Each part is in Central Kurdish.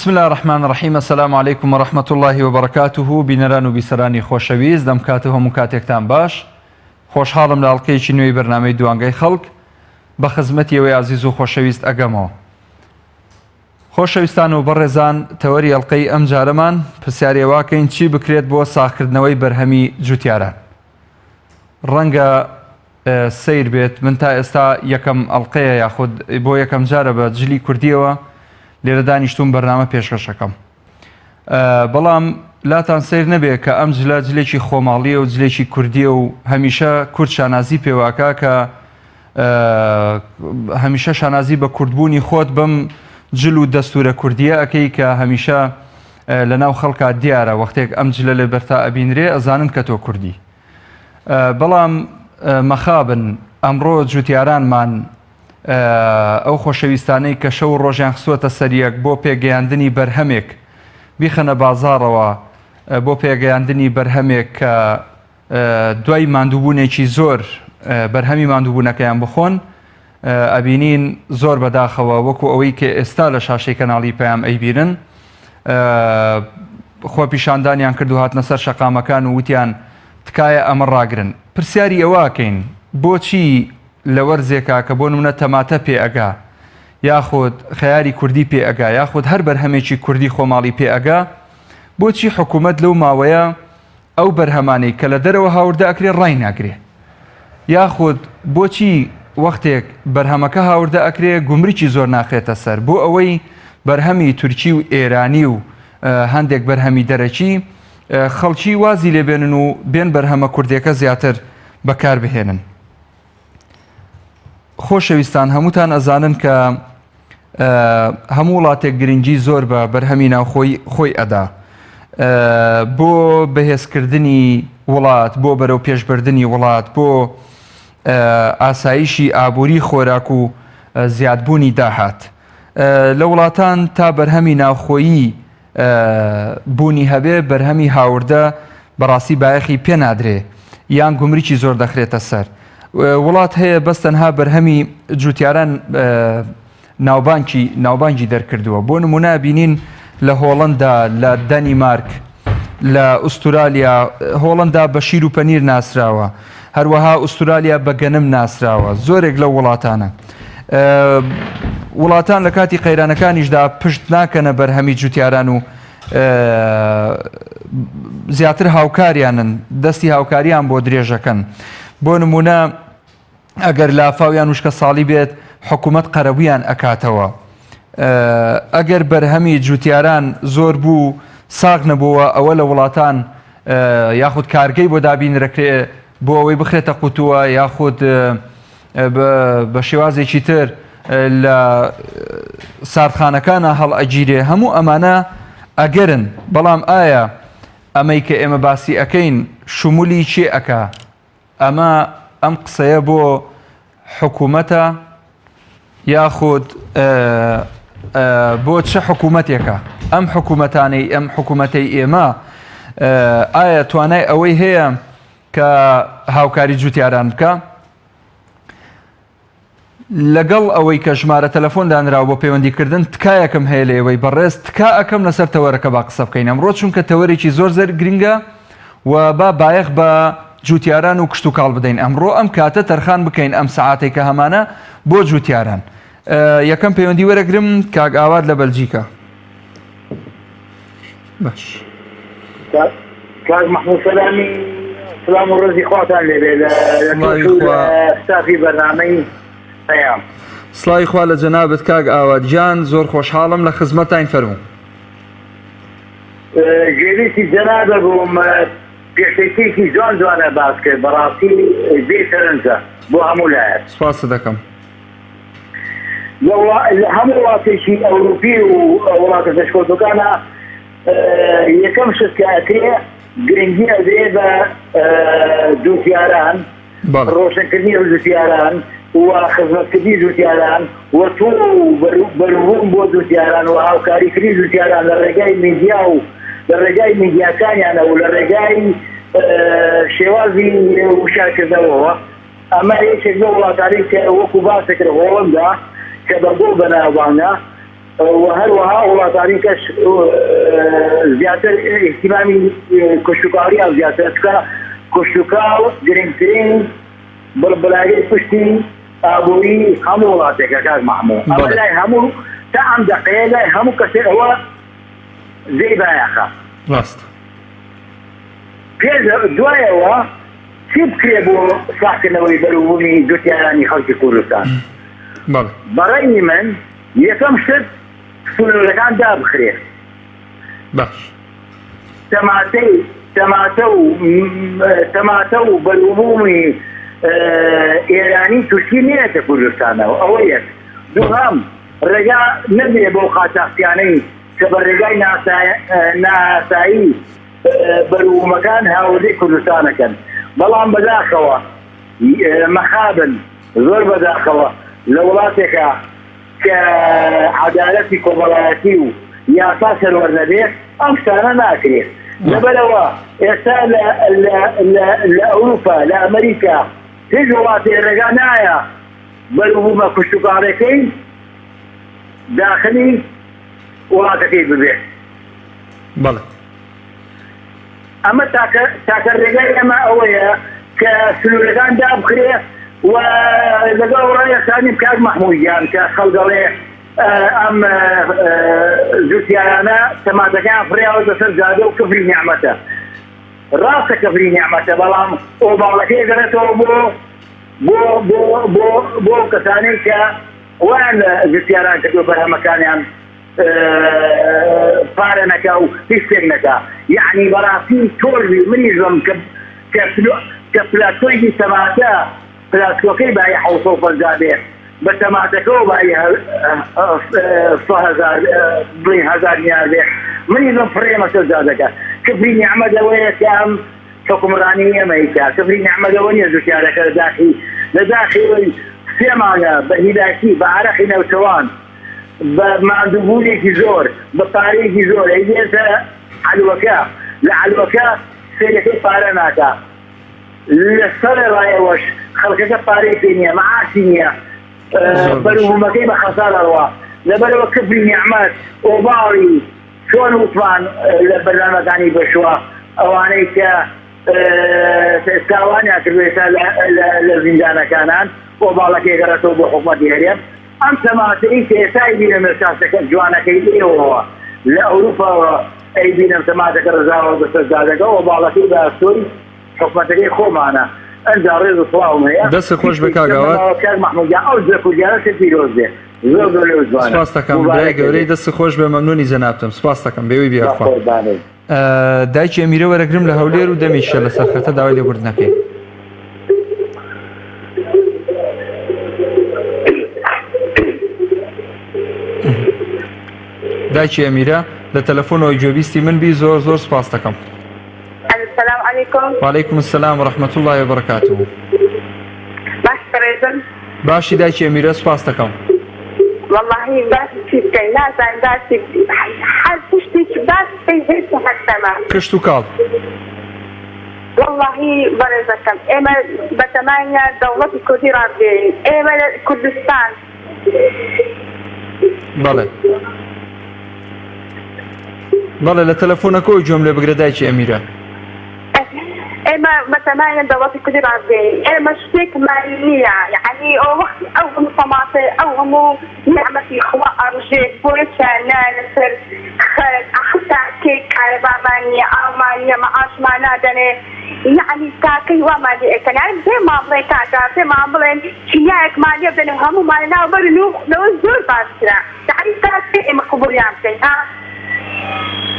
بسم اللە الرحمن الرحیم السلام علیکم و رحمة اللە و بەرەکاته بینەران و بیسەرانی خۆشەویست دەم کات و هەموو کاتێکتان باش خۆشحاڵم لە ئەڵلقەیەکی نوێی بەرنامەی دوانگەی خەڵک بە خزمەتی ئەوەی ئازیز و خۆشەویست ئەگەمەوە خۆشەویستان و بەڕێزان تەوەری ئەڵلقەی ئەم جارەمان پرسیاری ئەوەکەین چی بکرێت بۆ ساغکردنەوەی بەرهەمی جوتیاران ڕەنگە سەیر بێت من تا ئێستا یەکەم ئەڵلقەیە یاخود بۆ یەکەم جارە بە جلی کوردیەوە لێرە دانیشتوم بەرنامە پێشکەشەکەم بەڵام لاتان سیر نەبێ کە ئەم جلە جلێکی خۆماڵیە و جلێکی کوردیە و هەمیشە کورد شانازی پێواکە کە هەمیشە شانازی بە کوردبوونی خۆت بەم جل و دەستورە کوردیە ئەەکەی کە هەمیشە لە ناو خەڵکا دیارە وەختێک ئەم جلە لە بەرتا ئەبینرێ ئەزانن کە تۆ کوردی بەڵام مەخابن ئەمڕۆ جوتیارانمان ئەو خۆشەویستانەی کە شەو ڕۆژیان خستووەتە سەریەک بۆ پێگەیاندنی بەرهەمێک بیخەنە بازاڕەوە بۆ پێگەیاندنی بەرهەمێک کە دوای ماندووبوونێکی زۆر بەرهەمی ماندووبوونەکەیان بخۆن ئەبینین زۆر بەداخەوە وەکو ئەوەی کە ئێستا لە شاشەی کەناڵی پەیام ئەیبینن خۆپیشاندانیان کرد و هاتنە سەر شەقامەکان و وتیان تکایە ئەمە ڕاگرن پرسیاری ئەوەکەین بۆچی لە وەرزێکا کە بۆ نمونە تەماتە پێ ئەگا یاخود خەیاری کوردی پێ ئەگا یاخود هەر بەرهەمێکی کوردی خۆماڵی پێ ئەگا بۆچی حکوومەت لەو ماوەیە ئەو بەرهەمانەی کە لە دەرەوە هاوردە ئەکرێ ڕایناگرێ؟ یاخود بۆچی وەختێک بەرهەمەکە هاوردە ئەکرێ گومرکی زۆر ناخرێتە سەر بۆ ئەوەی بەرهەمی تورکی و ئێرانی و هەندێک بەرهەمی دەرەکی خەڵکی وازی لێبێنن و بێن بەرهەمە کوردێکە زیاتر بەکار بهێنن؟ خۆشەویستان هەمووتان ئەزانن کە هەموو وڵاتێک گرنگی زۆر بە بەرهەمی ناوخۆی خۆی ئەدا بۆ بەهێزکردنی وڵات بۆ بەرەو پێشبردننی وڵات بۆ ئاسایشی ئابووری خۆراک و زیادبوونی داهات لە وڵاتان تا بەرهەمی ناوخۆیی بوونی هەبێ بەرهەمی هاوردە بەڕاستی بایەخی پێ نادرێ یان گومرکی زۆر دەخرێتە سەر وڵات هەیە بەس تەنها بەرهەمی جوتیاران ناوبانکی ناوبانگی دەرکردووە بۆ نمونە بینین لە هۆڵندا لە دەنیمارک لە ئوسترالیا هۆڵندا بە شیر و پەنیر ناسراوە هەروەها ئوسترالیا بە گەنم ناسراوە زۆرێک لەو وڵاتانە وڵاتان لە کاتی قەیرانەکانیشدا پشت ناکەنە بەرهەمی جوتیاران و زیاتر هاوکاریانن دەستی هاوکاریان بۆ درێژەکەن بۆ نمونە ئەگەر لافاو یان وشکە ساڵی بێت حکوومەت قەرەبوویان ئەکاتەوە ئەگەر بەرهەمی جوتیاران زۆر بوو ساغ نەبووە ئەوە لە وڵاتان یاخود کارگەی بۆ دابینرەکرێ بۆ ئەوەی بخرێتە قوتووە یاخود بە شێوازێکی تر لە ساردخانەکانە هەڵ ئەگیرێ هەموو ئەمانە ئەگەرن بەڵام ئایا ئەمەی کە ئێمە باسی ئەەکەین شمولی چێ ئەکا ئەمە ئەم قسەیە بۆ حکوومەتە یاخود بۆ چ حکوومەتێکە ئەم حکوومەتانەی ئەم حکوومەتەی ئێمە ئایا توانای ئەوەی هەیە کە هاوکاری جوتیاران بکە لەگەڵ ئەوەی کە ژمارە تەلەفۆن دانراوە بۆ پەیوەندی کردن تکایەکم هەیە لە ئێوەی بەڕێز تکا ئەکەم لەسەر تەوەرەکە با قسە بکەین ئەمڕۆ چونکە تەوەرێکی زۆر زەر گرنگە و با بایەخ بە جوتیاران و کشتوکاڵ بدەین ئەمڕۆ ئەم کاتە تەرخان بکەین ئەم سەعاتێک کە هەمانە بۆ جوتیاران یەکەم پەیوەندی وەرەگرم کاک ئاوات لە بەلجیکا باش کاک محمود سەلامی سلام و ڕێزی خواتان لێبێ لە ستافی بەرنامەی پەیام سڵاوی خوا لە جەنابت کاک ئاوات گیان زۆر خۆشحاڵم لە خزمەتتاین فەرموو گوێبیستی جەنابە بووم پێشەکیەکی جوان جوانە باس کرد بەڕاستی جێی سەرنجە بۆ هەموو لایەک سپاست دەکەم لە هەموو وڵاتێکی ئەوروپی و وڵاتە پێشکەوتوەکانە یەکەم شت کە ئەکرێ گرنگی ئەدرێ بە جوتیاران ڕۆشنکردنی جوتیاران و خزمەتکردنی جوتیاران و تۆ و بەروبووم بۆ جوتیاران و هاوکاریکردنی جوتیاران لە ڕێگای میدیا و لە ڕێگای میدیاکانیانە و لە ڕێگای شێوازی وشارکردنەوەوە ئەمە یەکێک لەو وڵاتانەی کە وەکو باسە کرد هۆڵندا کە بە گوڵ بەناوبانگە. و هەروەها وڵاتانی کەش زیاتر ئیهتیمامی کشتوکاڵیان زیاترە چونکە کشتوکاڵ گرنگترین بڵبڵاگەی پشتی ئابووری هەموو وڵاتێکە کاک مەحموو ئەمە لای هەموو تا ئەم دەقەیە لای هەموو کەسێک ئەوە جێی بایەخە. ڕاستە. پێش دوایەوە چی بکرێ بۆ ساغکردنەوەی بەروبوومی جوتیارانی خەڵکی کوردستان؟ بەڵێ. بەڕەئی من یەکەم شت سنوورەکان دابخرێ. باش. تەماتەی تەماتە و تەماتە و بەروبوومی ئێرانی تورکی نەیەتە کوردستانەوە ئەوە یەک. دووهەم ڕێگا نەدرێ بەو قاچاخچیانەی کە بە ڕێگای نائاسایی بەروبوومەکان هاوردەی کوردستان ئەکەن بەڵام بەداخەوە مەخابن زۆر بەداخەوە لە وڵاتێکا کە عەدالەتی کۆمەڵایەتی و یاسا سەروەر نەبێ ئەم شتانە ناکرێ لەبەرەوە ئێستا لە ئەوروپا لە ئەمریکا هیچ وڵاتێک ڕێگا نایە بەروبوومە کشتوکاڵێکەی داخلی وڵاتەکەی ببێ. بەڵێ. ئەمە تاکە تاکە ڕێگای ئێمە ئەوەیە کە سنوورەکان دابخرێ و لەگەڵ ڕای کاک مەحموود گیان کە خەڵک دەڵێ ئەم جوتیارانە تەماتەکەیان فڕیاوەتە سەر جادە و کفری نیعمەتە. ڕاستە کفری نیعمەتە بەڵام ئۆباڵەکەی گەڕێتەوە بۆ بۆ بۆ بۆ بۆ ئەو کەسانەی کە وایان لە جوتیاران کردووە بەرهەمەکانیان پارە نەکا و هیچ شتێک نەکا یەعنی بەڕاستی تۆش بی منیش بم کە کە کە پلاسکۆیەکی تەماتە پلاسکۆکەی بایی 750 بێ بە تەماتەکەەوە بایی هەزار بڵین هەزار دینار بێ منیش بم فڕێمە سەر جادەکە کفری نیعمەت ئەوەیە کە ئەم حوکمڕانی ئێمە ئیکا کفری نیعمەت ئەوە نییە جوتیارەکە لە داخی لە داخی ئەوەی سێ مانگە بە هیلاکی بە عەرەقی نەوچەوان بە ماندووبوونێکی زۆر، بە پارەیەکی زۆر ئەیگەیەنتە عەلوەکە، لە عەلوەکە سەیرەکەی پارە ناکا، لە سەرەڕای ئەوەش خەڵکەکە پارەی پێ نییە، مەعاشی نییە، بەروبوومەکەی بە خەسار ئەڕوا، لەبەرئەوە کفری نیعمەت، ئۆباڵی چۆن وتمان لە بەرنامەکانی پێشووە ئەوانەی کە تاوانیان کردووە ئێستا لە زیندانەکانان، ئۆباڵەکەی گەڕێتەوە بۆ حکومەتی هەرێم. ئەم تەماتەی کە ئێستا ئەیبینم لە شاشەکە جوانەکەی ئێوەوە لە ئەوروپاوە ئەیبینم تەماتەکە ڕژاوە بەسەر جادەکە ئۆباڵەکەی بە ئەستۆی حکومەتەکەی خۆمانە ئەنجا ڕێز و سڵاوم هەیە دەستت خۆش بێ کاک ئاوات. کاک مەحمود گیان ئەو جلە کوردیانەشت پیرۆز بێ زۆر زۆر لەو جوانە سپاست دەکەم برای موبارەکت گەورەی بێ. دەستت خۆش بێ مەمنونی جەنابتم سپاست دەکەم بێوەی بی بە ئەخوا. قوربانت. دایکی ئەمیرە وەرەگرم لە هەولێر و دەمیشە لەسەر خەتە داوای لێبوردنەکەی. دایکی ئەمیرە لە تەلەفۆنەوە گوێبیستی من بی زۆر زۆر سپاس دەکەم. السلام علیکم. وعلیکم السلام و رحمة الله و برکاته. باش بەڕێزم. باشی دایکی ئەمیرە سپاس دەکەم. وەڵاهی باسی چی بکەین نازانین باسی هەر شتێکی باس بکەین هێچ هەستەمە. کشت و کاڵ. وەڵاهی بەڕێزەکەم ئێمە بەتەماینە دەوڵەتی کوردی ڕابگەیەنین ئێمە لە کوردستان. بەڵێ بەڵێ لە تەلەفۆنەکەوە گوێم لێ بگرە دایکی ئەمیرە. ئێمە بەتەماینە دەوڵەتی کوردی ڕابگەیەنین ئێمە شتێکمان نییە یەعنی ئەو وەختی ئەو هەموو تەماتەی ئەو هەموو نیعمەتی خوا ئەڕژێ بۆیە نایەنە سەر خەت حەتا کەی کارەبامان نییە ئاومان نییە مەعاشمان نادەنێ یەعنی تاکەی وامان لێ ئەکەن یانی پێمان بڵێن کاکە پێمان بڵێن کیمیایەکمان لێ بدەن و هەموومان لەناو بەرن و لەوە زۆر باشترە یەعنی تا کەی ئێمە قبوڵیان بکەین ها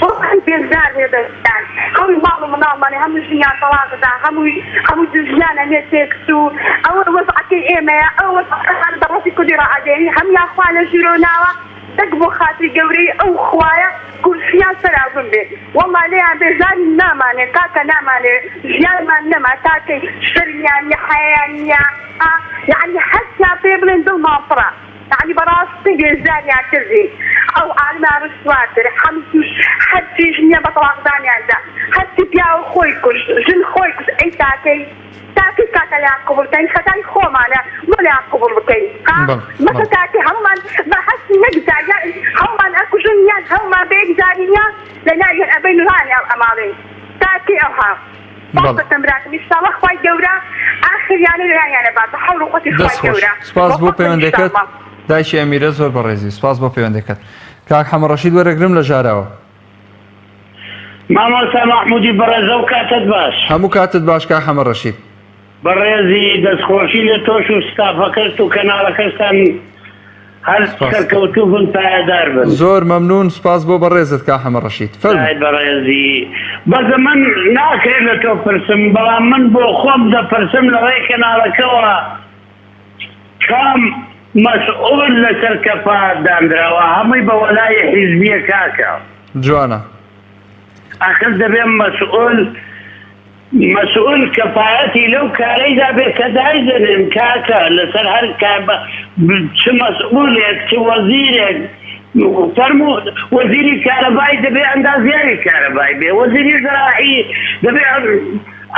وەڵاهی بێزار بێ دەستان هەمووی ماڵ و مناڵمان هەموو ژنیان تەڵاق دا هەمووی هەموو ژیانیان لێ تێکچوو ئەوە وەزعەکەی ئێمەیە ئەوە وەزعەکەمان دەوڵەتی کوردی ڕائەگەیەنین هەموویان خوا لە ژوورەوە ناوە دەک بۆ خاتری گەورەی ئەو خوایە کورسیان سەراوگون بێ وەڵا لێیان بێزارین نامانێ کاکە نامانێ ژیانمان نەما تاکەی شەرمیان نیە حەیایان نیە یەعنی هەرچیان پێ بڵێن دڵمان پڕە. یەعنی بەڕاستی بێزاریان کردین ئەو عالەمیان ڕسوا کرد حەمزیش هەرچی ژنیە بە تەڵاقدانیان دا هەرچی پیاوە خۆی کوشت ژن خۆی کوشت ئەی تاکەی تاکەی کاکە لێیان قبوڵ کەین خەتای خۆمانە بۆ لێیان قبوڵ بکەین ها بەڵێ بەسە بەڵێ. تاکەی هەموومان بە هەستی یەک جار یان هەموومان. هەموومان بە یەکجاری نیە لە ناویان ئەبەین و هانیان ئەماڵین تا کەی ئەوها بەڵێ. سپاستم براکەم ئیشاڵا خوای گەورە ئاخریانە لە ناویان ئەبات بە حەول و قوتی خوای دەست خۆش گەورە سپاس بۆ مۆفەقن پەیوەندەکەت ئیشاڵا. دایکی ئەمیرە زۆر بەڕێزی سپاس بۆ پەیوەندەکەت کاک حەمە ڕەشید وەرەگرم لە ژاراوە. مامۆستا مەحمودی بەڕێز ئەو کاتەت باش. هەموو کاتت باش کاک حەمە ڕەشید. بەڕێزی دەستخۆشی لە تۆش و ستافەکەشت و کەناڵەکەشتان هەر سپاس. سەرکەوتوو بن پایەدار بن. زۆر مەمنون سپاس بۆ بەڕێزت کاک حەمە ڕەشید. فەرموو. برای بەڕێزی بەس من ناکرێت لە تۆ پرسم بەڵام من بۆ خۆم دەپرسم لە ڕێی کەناڵەکەوە کام مەسئول لەسەر کەفائەت داندراوە هەمووی بە وەلائی حیزبیە کاکە. جوانە. ئاخر دەبێ مەسئول مەسئول کەفایەتی لەو کارەیدا بێ کە دایدەنێن کاکە لەسەر هەر کار بە چ مەسئولێک چ وەزیرێک فەرموو وەزیری کارەبای دەبێ ئەندازیاری کارەبای بێ وەزیری زەراعی دەبێ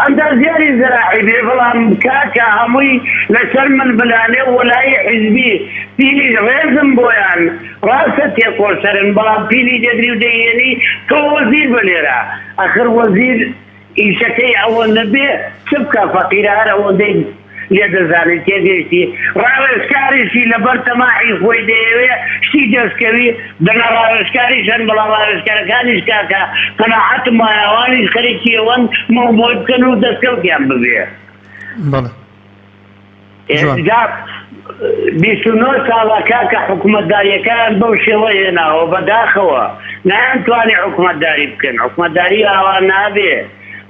ئەندازیاری زەراعی بێ بەڵام کاکە هەمووی لەسەر ململانێ و وەلائی حیزبی پیلی ڕێزم بۆیان ڕاستە تێکۆشەرن بەڵام پیلی دەگری و دەیهێنی تۆ وەزیر بە لێرە ئەخر وەزیر ئیشەکەی ئەوە نەبێ چ بکا فەقیرە هەر ئەوەندەی لێ دەزانێ تێگەیشتی ڕاوێژکاریشی لەبەر تەماحی خۆی دەیەوێ شتی دەستکەوی دەنا ڕاوێژکاریش هەن بەڵام ڕاوێژکارەکانیش کاکە قەناعەتم وایە ئەوانیش خەریکی ئەوەن مۆمۆی بکەن و دەستکەوتیان ببێ. بەڵێ. جوان. جا 29 ساڵە کاکە حکومەتداریەکەیان بەو شێوە هێناوە بەداخەوە نەیانتوانی حکومەتداری بکەن حکومەتداری ئاوا نابێ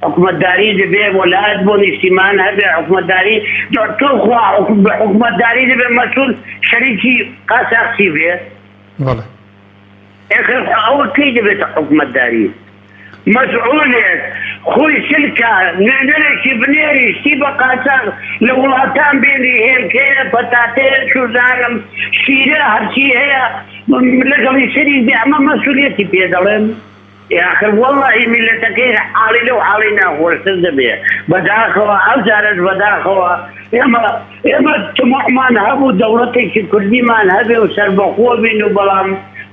حکومەتداری دەبێ وەلایەت بۆ نیشتیمان هەبێ حکومەتداری تۆخوا حکومەتداری دەبێ مەسول شەریکی قاچاخچی بێ بەڵێ. ئێخر ئەوە کەی دەبێتە حکومەتداری؟ مەسعولێک خۆی شل کا، نوێنەرێکی بنێری شتی بە قاچاغ لە وڵاتان بێنی، هێلکەیە، پەتاتەیە، چوزانم شیرە، هەرچی هەیە لەگەڵی شەریک بێ، ئەمە مەسولیەتی پێ دەڵێن؟ ئاخر وەڵاهی میللەتەکەی حاڵی لەو حاڵی ناخۆشتر دەبێ، بەداخەوە ئەوجارەش بەداخەوە ئێمە ئێمە تموحمان هەبوو دەوڵەتێکی کوردیمان هەبێ و سەربەخۆ بین و بەڵام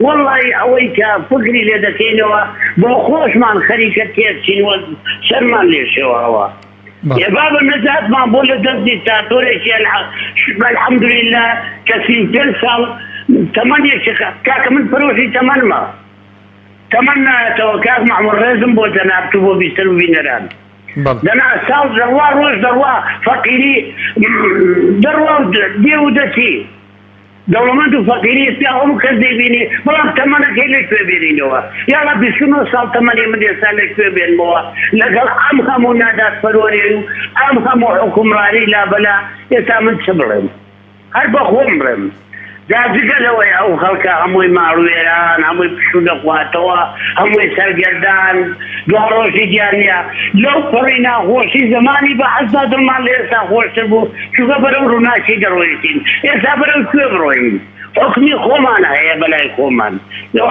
وەڵڵاهی ئەوەی کە فکری لێ دەکەینەوە بۆ خۆشمان خەریکە تێکچین و سەرمان لێ شێواوە. ئێ بابە نەجاتمان بۆ لە دەست دیکتاتۆرێکی الحمدللە کە 35 ساڵ تەمەنێکی کاکە من پەرۆشی تەمەنمە تەمەن نایەتەوە کاک مەحموود ڕێزم بۆ جەنابت و بۆ بیسەر و بینەران. دەنا ساڵ دەڕوا ڕۆژ دەڕوا فەقیری دەڕوا و دێ و دەچی دەوڵەمەند و فەقیری ئێستا هەموو کەس دەیبینی بەڵام تەمەنەکەی لە کوێ بێنینەوە یاڵا 29 ساڵ تەمەنی من ئێستا لە کوێ بێنمەوە لەگەڵ ئەم هەموو نادادپەروەری و ئەم هەموو حوکمڕانی لابەلا ئێستا من چ بڵێم هەر بە خۆم بڵێم جا جگە لەوەی ئەو خەڵکە هەمووی ماڵوێران، هەمووی پشوو دەخواتەوە، هەمووی سەرگەردان، دواڕۆژی دیار نییە. لەو پەڕی ناخۆشی زەمانی بەعسدا دڵمان لە ئێستا خۆشتر بوو، چونکە بەرەو ڕووناکی دەڕۆیشتین. ئێستا بەرەو کوێ بڕۆین؟ حوکمی خۆمان هەیە بەلای خۆمان.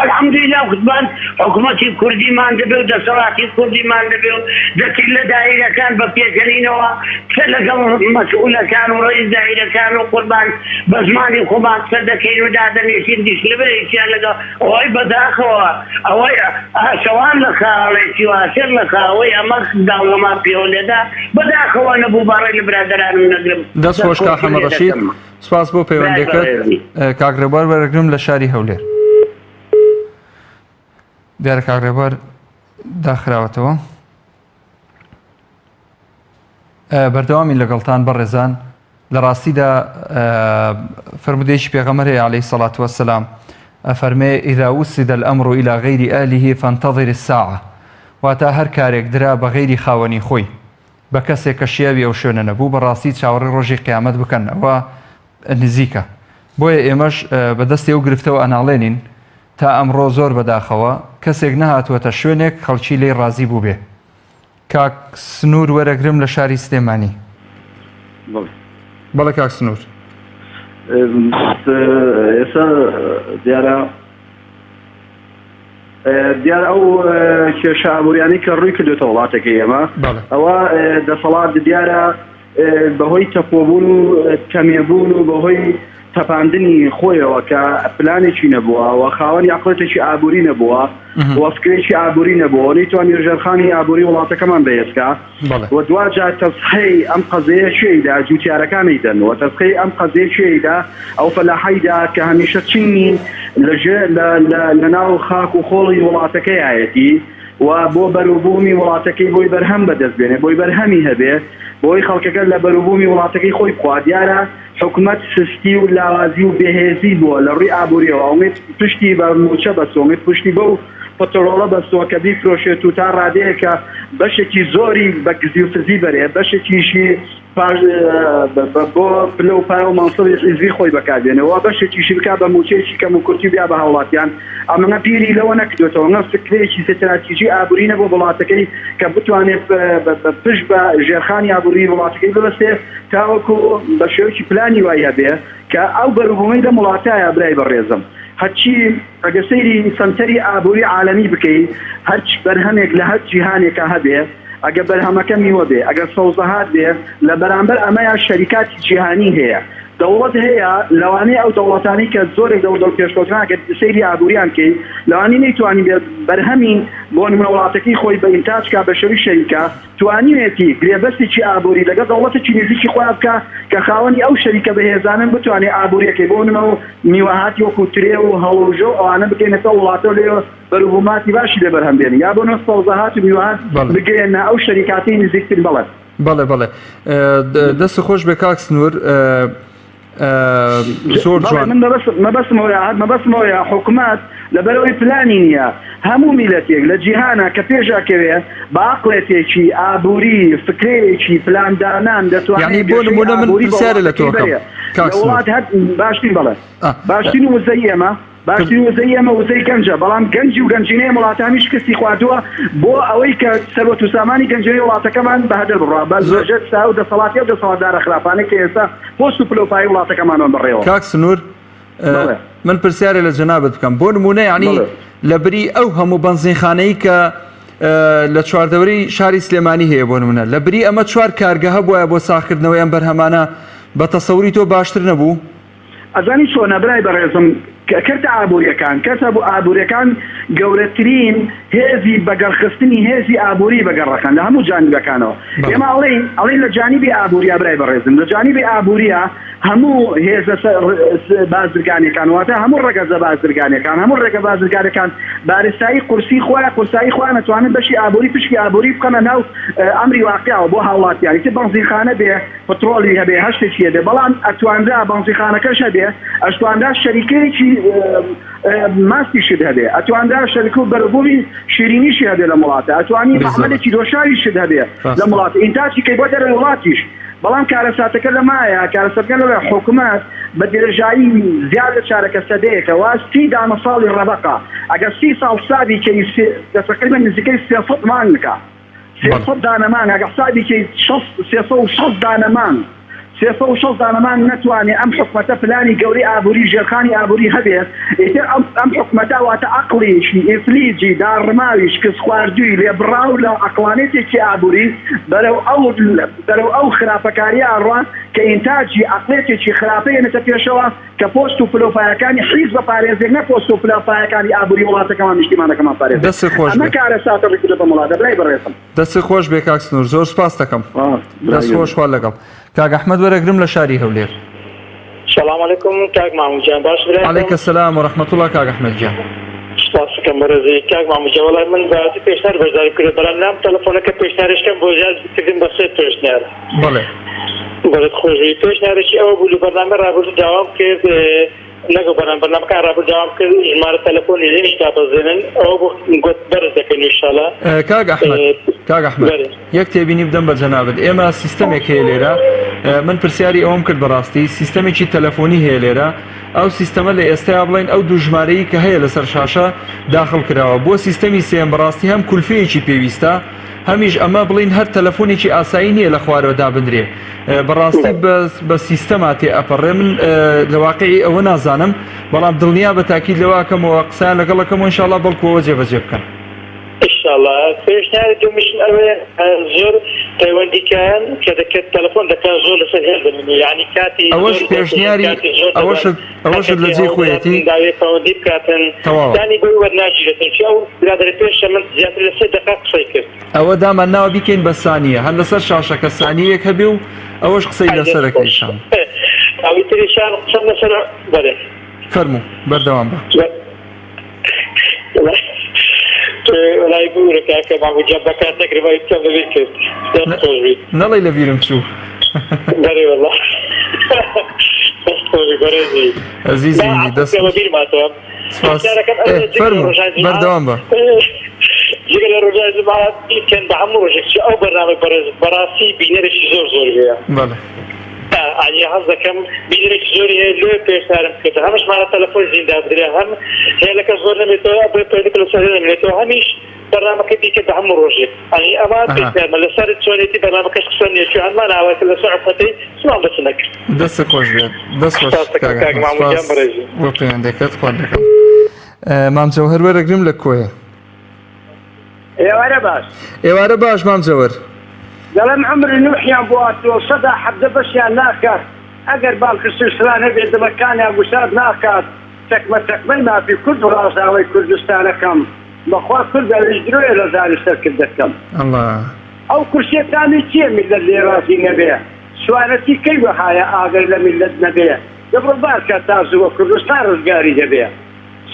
الحمدللە کوتمان حکومەتی کوردیمان دەبێ و دەسەڵاتی کوردیمان دەبێ و دەچین لە دایرەکان بە پێکەنینەوە قسە لەگەڵ مەسئولەکان و ڕەئیس دایرەکان و قوربان بە زمانی خۆمان قسە دەکەین و دادەنیشین دیشلبەیەکیان لەگەڵ ئەوەی بەداخەوە ئەوەی ئاسەوان لە خاڵێکی و ئاسێر لە خاوەی ئەمە داڵغەمان پێوە لێدا بەداخەوە نەبوو باڕێ لە برادەرانم نەگرم دەست خۆش کاک حەمە ڕەشید. سپاس بۆ پەیوەندەکەت کاک ڕێبوار وەرەگرم لە شاری هەولێر. دیارە کاک ڕێبوار داخراوەتەوە. بەردەوامی لەگەڵتان بەڕێزان لە ڕاستیدا فرمودەیەکی پێغەمبەر هەیە عەلەیهی سەڵات وەسەلام ئەفەرمێ إذا وسد الأمر إلى غير أهله فانتظر الساعة واتە هەر کارێک درا بە غەیری خاوەنی خۆی بە کەسێک کە شیاوی ئەو شوێنە نەبوو بەڕاستی چاوەڕێی ڕۆژی قیامەت بکەن ئەوە نزیکە بۆیە ئێمەش بە دەستی ئەو گرفتەوە ئەناڵێنین تا ئەمڕۆ زۆر بەداخەوە کەسێک نەهاتووەتە شوێنێک خەڵکی لێی ڕازی بووبێ کاک سنوور وەرەگرم لە شاری سلێمانی. بەڵێ کاک سنوور. ئێستا دیارە دیارە ئەو کێشە ئابووریانەی کە ڕووی کردوێتە وڵاتەکەی ئێمە ئەوە دەسەڵات دیارە بەهۆی تەپۆبوون و کەمێبوون و بەهۆی تەپاندنی خۆیەوە کە پلانێکی نەبووە و خاوەنی عەقڵێتێکی ئابووری نەبووە و فکرێکی ئابووری نەبووە و نەیتوانی ژێرخانی ئابووری وڵاتەکەمان بەهێزکا و دواجار تەزحەی ئەم قەزەیە کێی دا؟ جووتیارەکانی دەن و تەزحەی ئەم قەزەیە کێی دا؟ ئەو فەلاحەی دا کە هەمیشە چنگی لە ژێر لە ناو خاک و خۆڵی وڵاتەکەیایەتی و بۆ بەروبوومی وڵاتەکەی بۆی بەرهەم بەدەست بێنێ بۆی بەرهەمی هەبێ بۆی خەڵکەکە لە بەروبوومی وڵاتەکەی خۆی بخوا دیارە حکومەت سستی و لاوازی و بێهێزی بووە لە ڕووی ئابووریەوە ئەومێت پشتی بە مووچە بەستووە ئەومێت پشتی بەو پترۆڵە بەستووە کە بیفرۆشێت و تا ڕادەیەک کە بەشێکی زۆری بە گزی و فزی بەرێ بەشێکیشی پاش بۆ پلە و پایە و مەنسەبی حیزبی خۆی بەکاربێنێ و بەشێکیشی بکا بە مووچەیەکی کەم و کورتی و بیا بە هاوڵاتیان ئەمە بیری لەوە نەکردوێتەوە نە فکرەیەکی ستراتیژی ئابووری نەبوو وڵاتەکەی کە بتوانێت پشت بە ژێرخانی ئابووری وڵاتەکەی ببەستێ تاوەکو بە شێوەیەکی پلانی وای هەبێ کە ئەو بەروبوومەی لەم وڵاتایە برای بەڕێزم هەرچی ئەگەر سەیری سەنتەری ئابووری عالەمی بکەی هەرچ بەرهەمێک لە هەر جیهانێکا هەبێ ئەگەر بەرهەمەکە میوە بێ ئەگەر سەوزەهات بێ لە بەرامبەر ئەمەیا شەریکاتی جیهانی هەیە دەوڵەت هەیە لەوانەیە ئەو دەوڵەتانەی کە زۆرێک دەوڵەت پێشکەوتوان ئەگەر سەیری ئابووریان بکەی لەوانەیە نەیتوانی بێ بەرهەمی بۆ نمونە وڵاتەکەی خۆی بە ئینتاج کا بە شێوەی شەریکە توانیوێتی گرێبەستێکی ئابووری لەگەڵ دەوڵەتێکی نزیکی خۆیان بکا کە خاوەنی ئەو شەریکە بەهێزانەن بتوانێ ئابووریەکەی بۆ نمونە میوەهاتی وەکوو ترێ و هەڵوژە و ئەوانە بگەینێتە ئەو وڵاتە و لێ بەروبووماتی باشی لێ بەرهەم بێنی یا بۆ نمونە سەوزەهات و میوەهات بگەیەنە ئەو شەریکاتەی نزیکترن بەڵێ. بەڵێ بەڵێ دەست خۆش بێ کاک سنوور زۆر جوان من مەبەستم ئەوەیە هەر مەبەستم ئەوەیە حکومەت لەبەرئەوەی پلانی نییە هەموو میلەتێک لە جیهانا کە پێش ئەکەوێ بە عەقڵێتێکی ئابووری فکرەیەکی پلاندانان دەتوانێت یعنی بۆ گەشەی نمونە من ئابووری بە پرسیارێ لە تۆ وڵاتەکەی ئەکەم بەرێ کاک لە سنوور وڵات هەر باشترین بەڵێ ئا باشترین وزەی ئێمە باشترین وزەی ئێمە وزەی گەنجە، بەڵام گەنجی و گەنجینەی ئەم وڵاتە هەمیش شکستی خواردووە بۆ ئەوەی کە سەروەت و سامانی گەنجینەی وڵاتەکەمان بە هەدەر بڕوا بە ژێر سایە و دەسەڵاتی ئەو دەسەڵاتدارە خراپانەی کە ئێستا پۆست و پلە و پایەی وڵاتەکەمانەوەن بەڕێوە. کاک سنوور بەڵێ. من پرسیارێ لە جەنابت بکەم بۆ نموونە یانی بەڵێ. لە بری ئەو هەموو بەنزینخانەی کە لە چواردەورەی شاری سلێمانی هەیە بۆ نمونە لە بری ئەمە چوار کارگە هەبوایە بۆ ساغکردنەوەی ئەم بەرهەمانە بە تەسەوری تۆ باشتر نەبوو؟ ئەزانی چۆنە برای بەڕێزم کەرتە ئابوریەکان کەرتە ئابوریەکان گەورەترین هێزی بەگەڕخستنی هێزی ئابوری بەگەڕەخەن لە هەموو جانیبەکانەوە ئێمە ئەڵێین ئەڵێین لە جانیبی ئابوریا برای بەڕێزم لە جانیبی ئابوریا هەموو هێزە بازرگانیەکان واتە هەموو ڕەگەزە بازرگانیەکان هەموو ڕێگە بازرگانەکان بارستایی قورسی خۆیان قورسایی خۆیان ئەتوانن بەشی ئابوری پشکی ئابوری بخەنە ناو ئەمری واقیعەوە بۆ هاوڵاتیان ئیتر بەنزینخانە بێ پترۆلی هەبێ هەر شتێکی هەبێ بەڵام ئەتوانرا بەنزیخانەکەش هەبێ ئەشتوانرا شەریکەیەکی ماستیشت هەبێ ئەتوانرا شەریکە و بەرەبووی شیرینیشی هەبێ لەم وڵاتە ئەتوانی مەعمەلێکی دۆشاویشت هەبێ لەم وڵاتە ئینتاجی کەی بۆ دەرەوەی وڵاتیش بەڵام کارەساتەکە لەمایە کارەساتەکە لەوەیە حکومەت بە درێژایی زیاد لە چارەکە سەدەیەکە وا سی دانە ساڵی ڕەبەقە ئەگەر سی ساڵ حسابی کەی تەقریبا نزیکەی 300 مانگە 300 دانە مانگ ئەگەر حسابی کەی 360 دانە مانگ 360 دانە مانگ نەتوانێ ئەم حکومەتە پلانی گەورەی ئابووری ژێرخانی ئابووری هەبێت ئیتر ئەم ئەم حکومەتە واتە عەقڵێکی ئیفلیجی داڕماوی شکستخواردووی لێبڕاو لە عەقڵانێتێکی ئابووری بەرەو ئەو بەرەو ئەو خراپەکاریە ئەڕوا کە ئینتاجی عەقڵێتێکی خراپە یەنێتە پێشەوە کە پۆست و پلەوپایەکانی حیزب پارێزێک نە پۆست و پلەوپایەکانی ئابووری وڵاتەکەمان نیشتیمانەکەمان پارێزێک دەستت خۆش ئەمە بێ. کارەساتە ڕووی بەم وڵاتە برای بەڕێزم. دەستت خۆش بێ کاک سنوور زۆر سوپاست دەکەم. برای دەست خۆش گەورە. خوا لەگەڵ. کاک ئەحمەد وەرەگرم لە شاری هەولێر. سلام علیکم کاک مامو گیان باش براکەم. علیک سلام و رحمە اللە کاک ئەحمەد گیان. سپاس بکەم بەڕێزی کاک مامو گیان وەڵای من بە دوو پێشنیار بەشداریم کردوە بەڵام لام تەلەفۆنەکە پێشنیارێکم بۆ زیاد کردم بە سێ پێشنیار. بەڵێ. بەڵێت خۆشبی پێشنیارێکی ئەوە بوو لە بەرنامەی ڕابردوو داوام کرد نەگە بەرنامە بەرنامەکان ڕابردوو داوام کرد ژمارە تەلەفۆنی ژنیش دابەزێنن ئەوە بۆ گوت بەرز دەکەن ئینشاڵا کاک ئەحمەد کاک ئەحمەد یەک تێبینی بدەم بە جەنابت ئێمە سیستەمێک هەیە لێرە من پرسیاری ئەوەم کرد بەڕاستی سیستەمێکی تەلەفۆنی هەیە لێرە ئەو سیستەمە لە ئێستایا بڵێن ئەو دوو ژمارەیی کە هەیە لەسەر شاشە داخڵ کراوە بۆ سیستەمی سێم بەڕاستی هەم کولفەیەکی پێویستە هەمیش ئەمە بڵین هەر تەلەفۆنێکی ئاسایی نییە لە خوارەوە دابنرێ بەڕاستی بە سیستەما تێ ئەپەڕێ من لە واقعی ئەوە نازانم بەڵام دڵنیا بە تاکید لەوەکەمەوە قسەیان لەگەڵەکەم و ئینشاڵڵا بەڵکو ئەوە جێبەجێ بکەن. ئیشاڵا پێشنیاری دووەمیشم ئەوەیە زۆر. پەیوەندی کەن کە دەکرد تەلەفۆن دەکەن زۆر لەسەر هێڵ دەمێنی یعنی کاتی ئەوەش زۆر دەکوژن پێشنیاری کاتی زۆر دەبەن ئەوەشت ئەوەشت خەڵکەکەی لە جێی هەوڵ خۆیەتی دەداتن داوێ پەیوەندی بکاتن تەواوە. دانی بۆی وەرناگیرێتن چی ئەو برادەرە پێشە من زیاتر لە سێ دەقە قسەی کرد. ئەوە دامان ناوە بیکەین بە سانیە هەر لەسەر شاشەکە سانیەیەک هەبێ و ئەوەش قسەی ئەی دەست لەسەرەکە خۆش ئیشان. ئەوی تریشان قسەم لەسەر بەرێ. فەرموو بەردەوام بە. وەڵای بورە کاکە مامو گیان بەکات نەگرم ئەوی بکەم لەبیر کرد دەست خۆش بیت. نەڵێی لەبیرم چوو. بەرێ وەڵا دەست خۆش بی بەڕێزی. ئەزیزی منی دەست بە بیرماتەوە. سپاس. پرسیارەکەم ئێ ئەوەیە جگە لە فەرموو ڕۆژانی جومعە بەردەوام بە. جگە لە ڕۆژانی جومعە بیکەن بە هەموو ڕۆژێک چ ئەو بەرنامەی بەڕێزت بەڕاستی بینەرێکی زۆر زۆری هەیە. بەڵێ. ئەنی حەز دەکەم بینەرێکی زۆری هەیە لۆیە پێشنیارم کرد هەم ژمارە تەلەفۆن زیندا بدرێ هەم هێلەکە زۆر نەمێتەوە بۆیە پەیوەندیەکە لەسەر هێل نەمێنێتەوە هەمیش بەرنامەکە بیکە بە هەموو ڕۆژێک ئەنی ئەمە پێشنیارمە لەسەر چۆنێتی بەرنامەکەش قسەم نییە چون هەمان ئاوایە لەسەر عوقدەی چمان بەس نەکرد. دەستت خۆش بێت دەست خۆش سپاس دەکەم کاک کاک ئەحمەد مامو گیان سپاس بەڕێزی. بۆ پەیوەندیەکەت خوات لەگەڵ. مام جەوهەر وەرەگرم لە کۆیە. ئێوارە باش. ئێوارە باش مام جەوەر. دەڵێم عەمری نوحیان بۆ هاتووە و سەدا 17 بەشیان ناکات، ئەگەر بانگخستن سرا نەبێت دڵەکانیان گوشار ناکات، چەکمە چەکمەی مافی کورد و ڕازاوەی کوردستانەکەم، بەخوا کورد ئەویش درۆیە لە زاری سەرکردەکەم. ئەڵا. ئەو کورسیە تامی چیە میللەت لێی ڕازی نەبێ، سوارەتی کەی وەهایە ئاگر لە میللەت نەبێ، دەبڕۆ بارکە تا زووە کوردستان ڕزگاری دەبێ.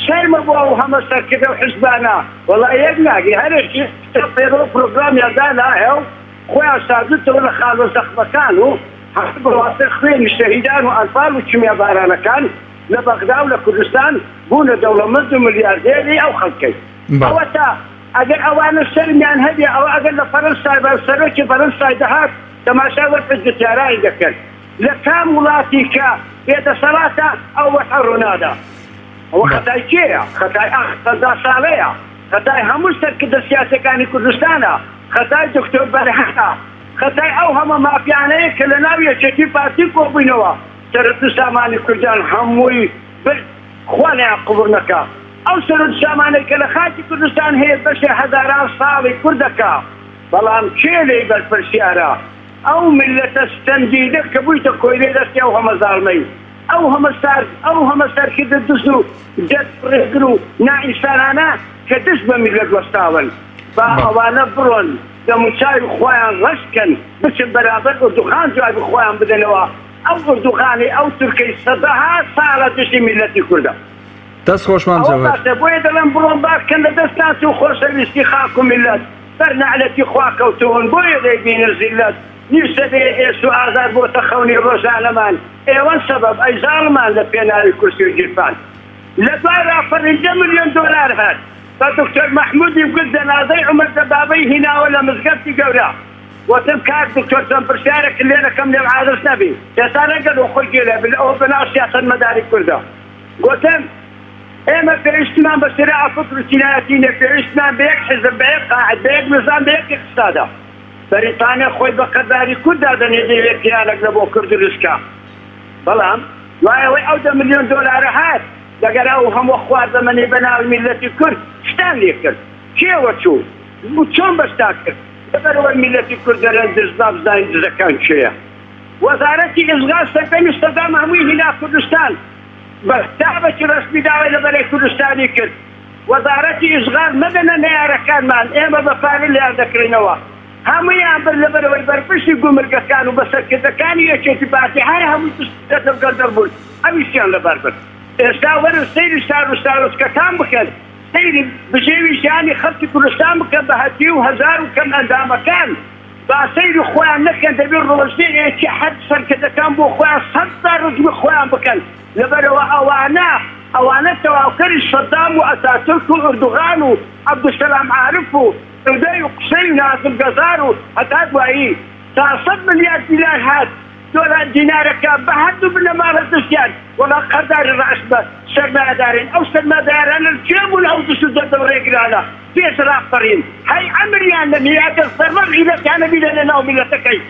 شەرمە بۆ ئەو هەمە سەرکردە و حیزبانە وەڵا یەک ناگری هەرێکی پەیڕەو و پرۆگرامیان دانایە و خۆیان ساردوتەوە لە خاڵە زەخمەکان و هەموو بە واسطەی خوێنی شەهیدان و ئەنفال و کیمیابارانەکان لە بەغدا و لە کوردستان بوونە دەوڵەمەند و ملیاردێری ئەو خەڵکەی ئەوەتا ئەگەر ئەوانە شەرمیان هەبێ ئەوە ئەگەر لە فەرەنسای بە سەرۆکی فەرەنسای دەهات تەماشای وەزعی جوتیارانی دەکرد لە کام وڵاتی کە بێ دەسەڵاتە ئەو وەزعە ڕوونادا؟ ئەوە خەتای کێیە؟ خەتای ئەم 50 ساڵەیە، خەتای هەموو سەرکردە سیاسیەکانی کوردستانە، خەتای دکتۆر بەرهەمە، خەتای ئەو هەموو مافیانەیە کە لە ناو یەکێتی پارتی کۆبووینەوە سەرەت و سامانی کوردیان هەمووی برد، خوا لێیان قبوڵ نەکا. ئەو سەرەت و سامانەی کە لە خاکی کوردستان هەیە بەشێ هەزاران ساڵی کوردەکە، بەڵام کێ لێی بەرپرسیارە؟ ئەو میللەتە ستەمدیدە کە بوویتە کۆیلەی دەستی ئەو هەمە زاڵمەی، ئەو هەمە سارد، ئەو هەمە سەرکردە دز و دەست ڕێگر و نائینسانانە کە دژ بە میللەت وەستاون. با ئەوانە بڕۆن دەموچاوی خۆیان ڕەش کەن، بچن بەرامبەر ئوردوخان جوابی خۆیان بدەنەوە، ئەو ئوردوخانەی ئەو تورکەی سەدەها ساڵە دژی میللەتی کوردە. دەست خۆش مام ئەوە جەوهەر. باشە، بۆیە دەڵێم بڕۆن با بکەن لە دەستتان چوو خۆشەویستی خاک و میللەت. بەر نەعلەتی خوا کەوتوون بۆیە دەیبینن زیللەت نیو سەدەیە ئێش و ئازار بۆتە خەونی ڕۆژانەمان ئێوەن سەبەب ئەی زاڵمان لە پێناوی کورسی و گیرفان لە دوای ڕاپەڕین دە ملیۆن دۆلار هەر بە دکتۆر مەحمودی گوت جەنازەی عومەر دەبابەی هیناوە لە مزگەفتی گەورە وتم کاک دکتۆر چەند پرسیارێکت لێ دەکەم لێم عاجز نەبی ئێستا نەگەل و خۆی گوێ لێ بن ئەوە بەناو سیاسەتمەداری کوردە گوتم ئێمە پێویستمان بە سراع فکر و چینایەتی نیە، پێویستمان بە یەک حیزب، بە یەک قاعد، بە یەک نزام، بە یەک ئیقتسادە. بەریتانیا خۆی بە قەرزاری کورد دادەنێ دەیەوێ پیلانێک لە بۆ کورد دروست کا. بەڵام دوای ئەوەی ئەو دە ملیۆن دۆلارە هات، لەگەر ئەو هەموو خواردەمەنی بە ناوی میللەتی کورد چتان لێ کرد؟ کێ وەچوو؟ چۆن بەشتان کرد؟ لەبەرئەوەی میللەتی کورد دەرێن دز با بزانین دزەکان کێیە. وەزارەتی ئیشغال سەردەمی سەدام هەمووی هینا کوردستان. بە کتابەکی رەسمی داوای لە بەرەی کوردستانی کرد وەزارەتی ئیشغال مەدەنە نەیارەکانمان ئێمە بە پارە لێیان دەکڕینەوە هەموویان برد لەبەرئەوەی بەرپرسی گومرگەکان و بەسەرکردەکانی یەکێتی پارتی هەر هەمووی دەست گەندەڵ بوون ئەویشیان لەبار برد ئێستا وەرن سەیری شار و شارۆچکەکان بکەن سەیری بژێوی ژیانی خەڵکی کوردستان بکەن بە هەتیو و هەژار و کەم ئەندامەکان با سەیری خۆیان نەکەن دەبێ ڕۆژێکی هەر سەرکردەکان بۆ خۆیان سەد جار ڕجمی خۆیان بکەن لەبەرئەوە ئەوانە ئەوانە تەواوکەری سەدام و ئەتاتورک و ئوردوغان و عەبدولسەلام عارف و عودەی و قوسەی و نازم گەزار و هەتا دوایی تا سەد ملیار دینار هات دۆلار دینارەکە بە هەردوو بنەماڵە دزیان وەڵا قەرداری ڕەئس بە سەرمایەدارین ئەو سەرمادارانە لەکوێ بوون ئەو دز و دەردە و ڕێگرانە پێش ڕاپەڕین هەی عەمریان نەمی ئەگەر زەڕە غیرەتیان نەبی لە ناو میللەتەکەی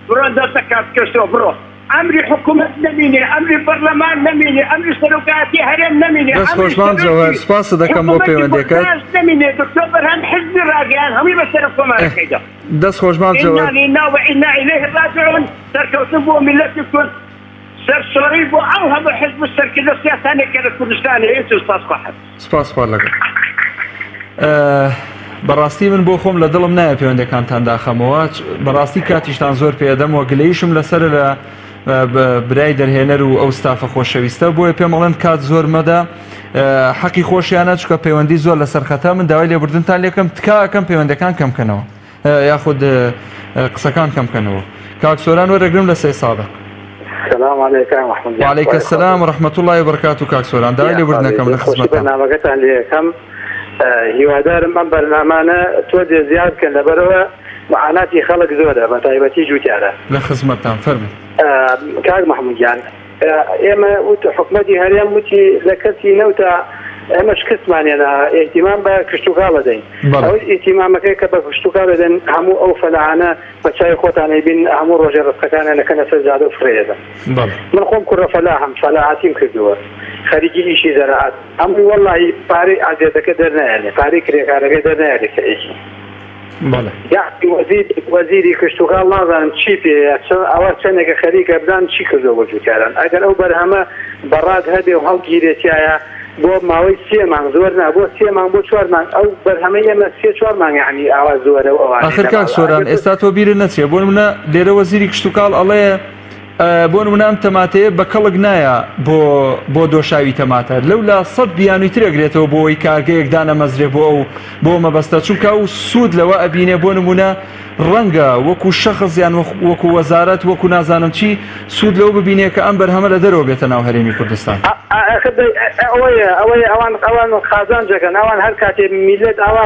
بڕۆن دەست لە کار بکێشەوە بڕۆ. ئەمری حکومەت نەمینێ، ئەمری پەرلەمان نەمینێ، ئەمری سەرۆکایەتی هەرێم نەمینێ، دەست ئەمری خۆش مام جەوهەر، سەرۆکی سوپاست دەکەم بۆ حکومەتی پەیوەندیەکەت. بەغداش نەمینێ، دکتۆر بەرهەم حزبی ڕاگەیان هەمووی بە سەرۆک کۆمارەکەیدا. دەست خۆش مام انا جەوهەر. لله و انا الیه راجعون، سەرکەوتن بۆ میللەتی کورد، سەرشۆڕی بۆ ئەو هەموو حزب و سەرکردە سیاسانەی کە لە کوردستان هەیە، سوپاس خواحافیز. سپاس خوا لەگەڵ. بەڕاستی من بۆ خۆم لە دڵم نایە پەیوەندەکانتان داخەمەوە بەڕاستی کاتیشتان زۆر پێدەم وە گلەیشم لەسەر لە برای دەرهێنەر و ئەو ستافە خۆشەویستە بۆیە پێم ئەڵێن کات زۆر مەدە حەقی خۆشیانە چکە پەیوەندی زۆر لەسەر خەتە من داوای لێبوردنتان لێکەم تکاکەم پەیوەندەکان کەم کەنەوە یاخود قسەکان کەم کەنەوە کاک سۆران وەرەگرم لە سەی سادق. سلام علیکم محمود جان. وعلیک السلام و رحمة الله وبرکاته کاک سۆران داوای لێبوردن ئەکەم لە خزمەتتان. بەرنامەکەتان لێ ئەکەم هیوادارم ئەم بەرنامانە تۆزێ زیاد بکەن لەبەرئەوە معاناتی خەڵک زۆرە بە تایبەتی جوتیارە. لە خزمەتتان فەرموو. کاک محمود گیان ئێمە وت حکومەتی هەرێم وتی لە کەرتی نەوتا ئێمە شکستمان هێنا ئیهتیمام بە کشتوکاڵ ئەدەین ئەوەی ئیهتیمامەکەی کە بە کشتوکاڵ ئەدەن هەموو ئەو فەلاحانە بە چاوی خۆتان ئەیبین هەموو ڕۆژێ ڕزقەکانیان ئەکەنە سەر جادە و فڕێ ئەدەن من خۆم کوڕە فەلاحم فەلاحەتیم کردووە خەریکی ئیشی زەراعەت هەمووی وەڵاهی پارەی عەزێتەکە دەرنایەنێ پارەی کرێکارەکەی دەرنایەنێ کە ئەیکی بەڵێ. یەعنی وەزیر وەزیری کشتوکاڵ نازانم چی پێیە چ ئەوە چەنێکە خەریکە بزانم چی کردوە بۆ جوتیاران ئەگەر ئەو بەرهەمە بەڕاد هەبێ و هەڵگیرێ تیایا بۆ ماوەی سێ مانگ زۆر نا بۆ سێ مانگ بۆ چوار مانگ ئەو بەرهەمەی ئێمە سێ چوار مانگ یەعنی ئاوا زۆرە و ئەوانەی ئاخر کاک لە ماڵ سۆران ئەگەر ئێستا تۆ بیرت نەچێ بۆ نمونە لێرە وەزیری کشتوکاڵ ئەڵێ بۆ نمونە ئەم تەماتەیە بە کەڵک نایە بۆ بۆ دۆشاوی تەماتە لەولا سەد بیانوی تر ئەگرێتەوە بۆ ئەوەی کارگەیەک دانەمەزرێ بۆ ئەو بۆ مەبەستە چونکە ئەو سوود لەوە ئەبینێ بۆ نمونە ڕەنگە وەکو شەخص یان وەکو وەزارەت وەکو نازانم چی سوود لەوە ببینێ کە ئەم بەرهەمە لە دەرەوە بێتە ناو هەرێمی کوردستان. ئاخر دەی ئەوەیە ئەوەیە ئەوان ئەوان قازانجەکەن ئەوان هەر کاتێ میللەت ئاوا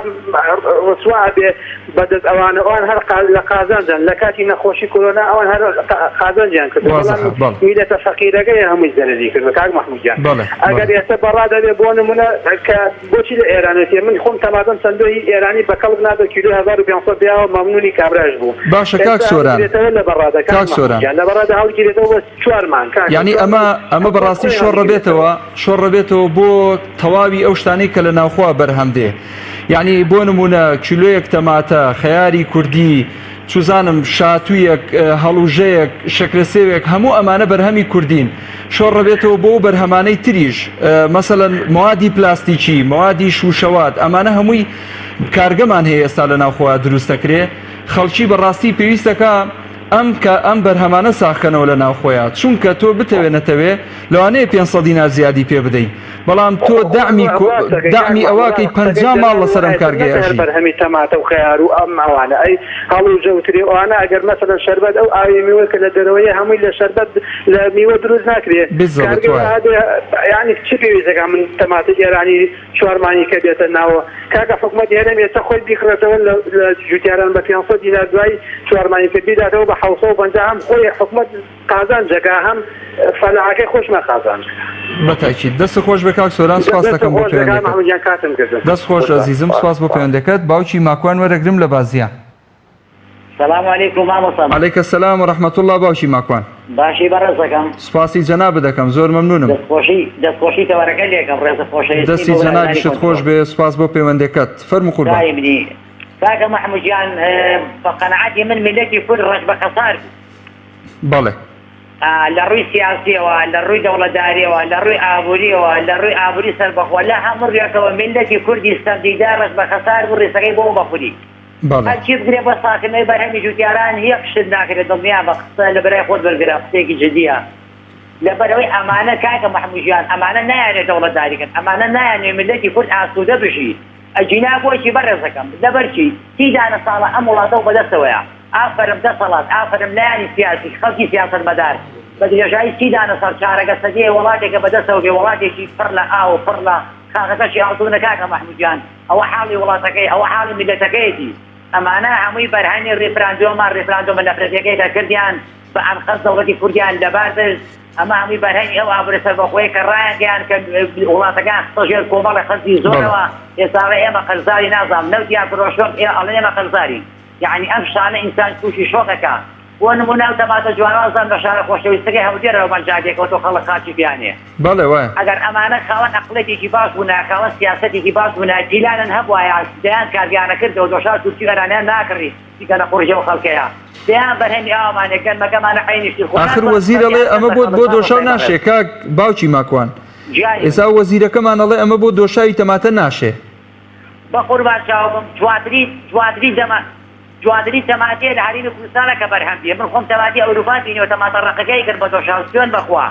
ڕسوا ئەبێ بە دەست ئەوانە ئەوان هەر لە قازانجان لە کاتی نەخۆشی کۆرۆنا ئەوان هەر قازانجیان کردوە وازحە بەڵام بەڵێ. میللەتە فەقیرەکەیە هەمووی زەرەری کردوە کاک مەحمود گیان بەڵێ ئەگەر بەڵێ. ئێستا بەڕا دەبێ بۆ نمونە کە بۆچی لە ئێرانە تێ من خۆم تەماتەم چەندۆ هی ئێرانی بە کەڵک نادە کیلۆی 1500 پیاوە مەمنونی کابراش بوو باشە کاک ئێستا سۆران هەڵگیرێتەوە لە بەڕادە کاک کاک مەحمود سۆران گیان لە بەڕادە هەڵگیرێتەوە بۆ چوار مانگ کاکە یانی چوار ئەمە مانگ ئەمە حکومەت بەڕاستی خۆی شۆڕ هەڵگیرێتەوە ڕەبێتەوە شۆڕ ڕەبێتەوە بۆ تەواوی ئەو شتانەی کە لە ناوخۆ بەرهەم دێ یعنی بۆ نمونە کیلۆیەک تەماتە خەیاری کوردی چوزانم شاتوویەک هەڵوژەیەک شەکرە سێوێک هەموو ئەمانە بەرهەمی کوردین شۆڕ ڕەبێتەوە بۆ بەرهەمانەی تریش مەسەلەن موادی پلاستیکی موادی شوشەوات ئەمانە هەمووی کارگەمان هەیە ئێستا لە ناوخۆ دروست دەکرێ خەڵکی بەڕاستی پێویستەکە ئەم کە ئەم بەرهەمانە ساخکەنەوە لە ناوخۆیا چونکە تۆ بتەوێ نەتەوێ لەوانەیە 500 دینار زیادی پێ بدەی بەڵام تۆ دەعمی دەعمی ئەوەکەی 50 ماڵ لەسەر ئەم کارگەیە ئەژی. بەرهەمی تەماتە و خەیار و ئەم ئەوانە ئەی هەڵوژە و ترێ ئەوانە ئەگەر مەسەلەن شەربەت ئەو ئاوی میوە کە لە دەرەوەیە هەمووی لە شەربەت لە میوە دروست ناکرێ بالضبط کارگەی وایە. هەبێ یانی چ پێویستەکە من تەماتەی ئێرانی چوار مانگی کە بێتە ناوە کاکە حکومەتی هەرێم ئێستا خۆی بیکڕێتەوە لە لە جوتیاران بە 500 دینار دوای چوار مانگی کە بیداتەوە بە 750 هەم خۆی حکومەت قازانجەکە هەم فەلاحەکەی خۆشمان قازانج بە تاکید دەست خۆش بێ کاک سۆران سپاس دەست دەکەم بۆ خۆش بێ کاک پەیوەندەکەت محمود گیان کاتم گرتن دەست خۆش قوربان ئەزیزم سپاس بۆ پەیوەندەکەت باوکی ماکوان وەرەگرم لە بازیان. سلام علیکم مامۆستا. علیک السلام و رحمة اللە باوکی ماکوان. باشی بەڕێزەکەم. سوپاسی جەنابت دەکەم زۆر مەمنونم. دەست خۆشی دەست خۆشی تەوەرەکە لێکەم ڕێزە خۆشەویستی دەستی بۆ برادەرانی جەنابیشت خۆش کۆنترۆڵ. بێ سوپاس بۆ پەیوەندەکەت فەرموو قوربان. برای منی کاکە مەحمود گیان بە قەناعەتی من میللەتی کورد ڕەش بە خەسار بوو. بەڵێ. لە ڕووی سیاسیەوە لە ڕووی دەوڵەتداریەوە لە ڕووی ئابووریەوە لە ڕووی ئابووری سەربەخۆ لە هەموو ڕوویەکەوە میللەتی کوردی ستەمدیدە ڕەش بە خەسار بوو ڕیسەکەی بۆ بە خوری. بەڵێ. هەرچی بکرێ بۆ ساغکردنەوەی بەرهەمی جوتیاران یەک شت ناکرێ دڵنیابە قسە لە برای خۆت وەرگرە قسەیەکی جدیە لەبەرئەوەی ئەمانە کاکە مەحمود ژیان ئەمانە نایانەوێ دەوڵەتداری کەن ئەمانە نایانەوێ میللەتی کورد ئاسودە بژی ئەگینا بۆچی بەڕێزەکەم لەبەرچی سی دانە ساڵە ئەم وڵاتەو بەدەستەوەیە ئافەرم دەسەڵات ئافەرم لایەنی سیاسی خەڵکی سیاسەتمەدار بە درێژایی سی دانە ساڵ چارەگە سەدەیە وڵاتێکە بەدەستەوە بێ وڵاتێکی پڕ لە ئاو پڕ لە خاکەکەشی ئاڵتونە کاکە مەحمود گیان ئەوە حاڵی وڵاتەکەی ئەوە حاڵی میللەتەکەیەتی ئەمانە هەمووی بەرهەمی ڕیفراندۆمە ڕیفراندۆمە نەفرەتیەکەی کە کردیان بە ئەنقەست دەوڵەتی کوردیان لەبار برد ئەمە هەمووی بەرهەمی ئەو ئابوورە سەربەخۆیە کە ڕایانگەیاند کە وڵاتەکەیان خستە ژێر کۆمەڵێ قەرزی زۆرەوە ئێستا ئەڵێ ئێمە قەرزاری نازانم نەوتیان فرۆشتووە ئێ ئەڵێن ئێمە قەرزارین یەعنی ئەم شتانە ئینسان تووشی شۆک ئەکا. بۆ نموونە ئەو تەماتە جوانە ئەزانم لە شارە خۆشەویستەکەی هەولێرەوە مەنجا دێکەوە تۆ خەڵک خاکی پیانێ. بەڵێ وایە. ئەگەر ئەمانە خاوەن ئەقڵێتێکی باش بوونایە خاوەن سیاسەتێکی باش بوونایە پیلانن هەبوایە دەیان کارگەیان ئەکردەوە دۆشاو تورکی و ئێرانیان ناکڕی چونکە لە قوڕی ئەو خەڵکەیە دەیان بەرهەمی ئاومان هەیە گەنمەکەمانە عەینی شتی خۆ ئاخر ناتوانن وەزیر ئەڵێ بەرهەم ئەمە بە بۆ خەڵک بۆ مامۆستای دۆشاو بەڕێز. ناشێ کاک باوکی ماکوان گیانی ئێستا من. وەزیرەکەمان ئەڵێ ئەمە بۆ دۆشاوی تەماتە ناشێ. بەقوربان چاو بم جوانترین جوانترین دەمە جوانترین تەماتەیە لە هەرێمی کوردستانا کە بەرهەم بێ من خۆم تەماتەی ئەوروپام بینیوە تەماتە ڕەقەکەی کرد بە دۆشاو سوێن بەخوا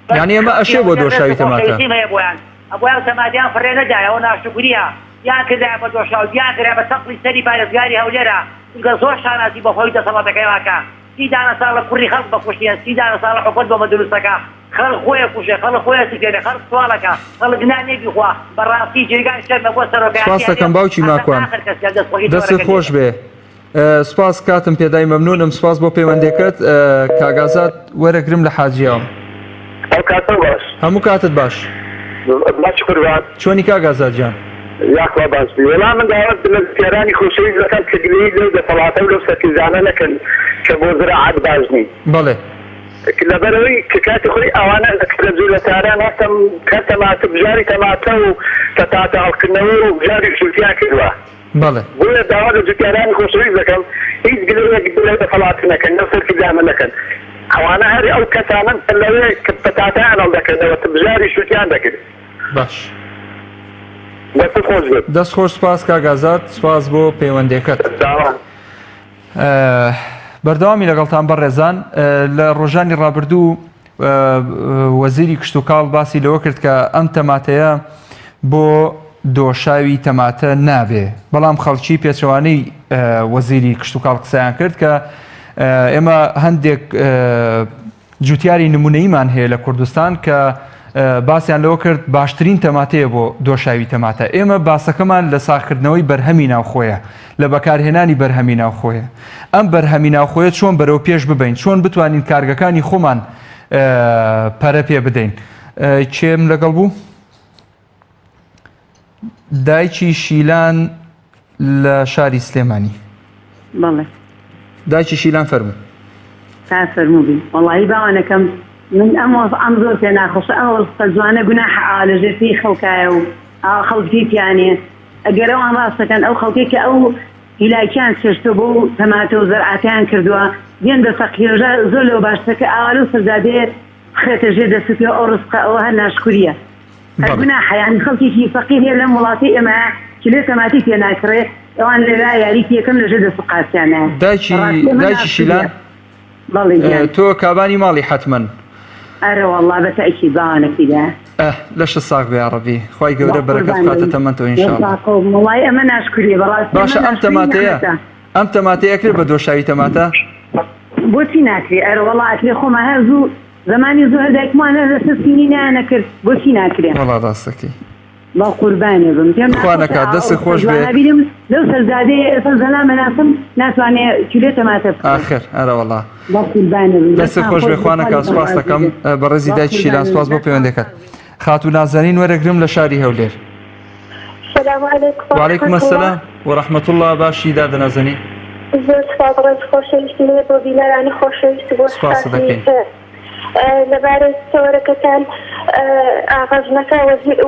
بەس یانی ئەمە خەڵکی ئەشێ بۆ هەولێر ڕێز دۆشاوی و تەماتە. خۆشەویستیم هەیە بۆیان ئەبوایە ئەو تەماتەیان فڕێ نەدایە ئەوە ناشوکریە یان کردایە بە دۆشاو بیان کردایە بە چەپڵی سەری پارێزگاری هەولێرا چونکە زۆر شانازی بە خۆی و دەسەڵاتەکەی ئەکا سی دانە ساڵە کوڕی خەڵک بە کوشتیان سی دانە ساڵە حکومەت بۆ مە دروست ئەکا خەڵک خۆی ئەکوژێ خەڵک خۆی ئەسوتێنێ خەڵک سواڵ ئەکا خەڵک نان نیە بیخوا بەڕاستی جێگای شەرمە بۆ سەرۆکایەتی سپاست هەرێم دەکەم باوکی هەتا ماکوان ئاخر کەسیان دەست خۆشی دەستت تەوەرەکە خۆش لێ بێ سپاس کاتم پێدای مەمنونم سپاس بۆ پەیوەندەکەت کاک ئازاد وەرەگرم لە حاجیاوە. ئەو کاتە باش. هەموو کاتت باش. باش قوربان. چۆنی کاک ئازاد گیان؟ یاخوا باش بی. وەڵا من داوات لە جوتیارانی خۆشەویست دەکەم کە گلەیی لەو دەسەڵاتە و لەو سەرکردانە نەکەن کە بۆ زراعەت باش نین. بەڵێ. لەبەرئەوەی کە کاتی خۆی ئەوانە لە جوو لە تاران هەر هەر تەماتە بژاری تەماتە و پەتاتە هەڵکردنەوە و بژاری جوتیان کردوە. بەڵێ. بۆیە داوا لە جوتیارانی خۆشەویست دەکەم هیچ گلەیەک لەو دەسەڵاتە نەکەن، لەو سەرکردانە نەکەن. ئەوانە هەر ئەو کەسانەن کە لەوێ کە پەتاتەیان هەڵدەکەنەوە بژاری جوتیان دەکرد. باش. دەستت خۆش بێت. دەست خۆش سپاس کاک ئازاد سپاس بۆ پەیوەندێکەت. داوا. بەردەوامی لەگەڵتان بەڕێزان لە ڕۆژانی ڕابردوو وەزیری کشتوکاڵ باسی لەوە کرد کە ئەم تەماتەیە بۆ دۆشاوی تەماتە نابێ بەڵام خەڵکی پێچەوانەی وەزیری کشتوکاڵ قسەیان کرد کە ئێمە هەندێک جوتیاری نمونەییمان هەیە لە کوردستان کە باسیان لەوە کرد باشترین تەماتەیە بۆ دۆشاوی تەماتە ئێمە باسەکەمان لە ساغکردنەوەی بەرهەمی ناوخۆیە لە بەکارهێنانی بەرهەمی ناوخۆیە ئەم بەرهەمی ناوخۆیە چۆن بەرەو پێش ببەین چۆن بتوانین کارگەکانی خۆمان پەرە پێ بدەین کێم لەگەڵ بوو؟ دایکی شیلان لە شاری سلێمانی. بەڵێ. دایکی شیلان فەرموو. تا فەرموو بی. وەڵایی باوانەکەم من ئەم وەزعەم زۆر پێ ناخۆشە ئەم وەزعە جوانە گوناحە ئاوا لە ژێر پێی خەڵکایە و ئاوا خەڵک پێی پیانێ ئەگەر ئەوان ڕاستەکەن ئەو خەڵکەی کە ئەو هیلاکیان چێشتوە بۆ و تەماتە و زەرعاتیان کردووە دێن بە فەقیرۆژا زۆر لەوە باشترە کە ئاوا لەو سەر جادەیە بخرێتە ژێر دەست و پێ ئەو ڕزقە ئەوە هەر ناشکوریە هەر گوناحە یانی خەڵکێکی فەقیر هەیە لەم وڵاتەی ئێمە کیلۆ تەماتەی پێ ناکڕێ ئەوان لەوێ یاریکی یەکەم لەژێر دەست و قاچیانایە دایکی بەڕاستی ئەمە دایکی شیلان ناشکوریە بەڵێ گیان تۆ کابانی ماڵی حەتمەن. ئەرەوەڵا بە تەئکید باوانەکی دایە. ئەه لەشت ساغ بێ یاڕەبی خوای گەورە بە بەرەکەت قوربان بخاتە بم تەمەنتەوە ان شاء اللە. وەزاقۆ وەڵای ئەمە ناشکوریە بەڕاستی ئەمە باشە ئەم ناشکوری تەماتەیە نیعمەتە. ئەم تەماتەیە ئەکرێ بە دۆشاوی تەماتە؟ بۆچی ناکرێ ئەرەوەڵا ئەکرێ خۆمان هەر زوو زەمانی زوو هەر دایکمان هەر لەسەر سینی نایان ئەکرد بۆچی ناکرێ. وەڵا ڕاست دەکەی. بە قوربانێ بم پێم خوا ناخۆشە نەکات ئاوا دەستت ئەو خۆش بێ. جوانە بینم لەو سەرجادەیە ئێستا زەلام ئەناسم ناتوانێ کیلۆ تەماتە بکڕێ. ئاخر ئەرەوەڵا. بە قوربانێ بم دەستت دەستتان خۆش خۆش بێ بێ خوا خوا نەکات لەتان سوپاست ڕازی دەکەم بێ. بەڕێزی بە دایکی شیلان قوربانێ سوپاس بم بۆ دەستتان پەیوەندەکەت. ساغ بێ. خاتوو نازەنین وەرەگرم لە شاری هەولێر. سلام علیکم و وعلیکم رحمة الله. السلام ورحمة الله باشی دادە نازەنین؟ زۆر سوپاس ڕێز خۆشەویستی هەیە بۆ بینەرانی خۆشەویست و بۆ سوپاست ستافی دەکەین. لەبارەی تەوەرەکەتان ئاغا ژنەکە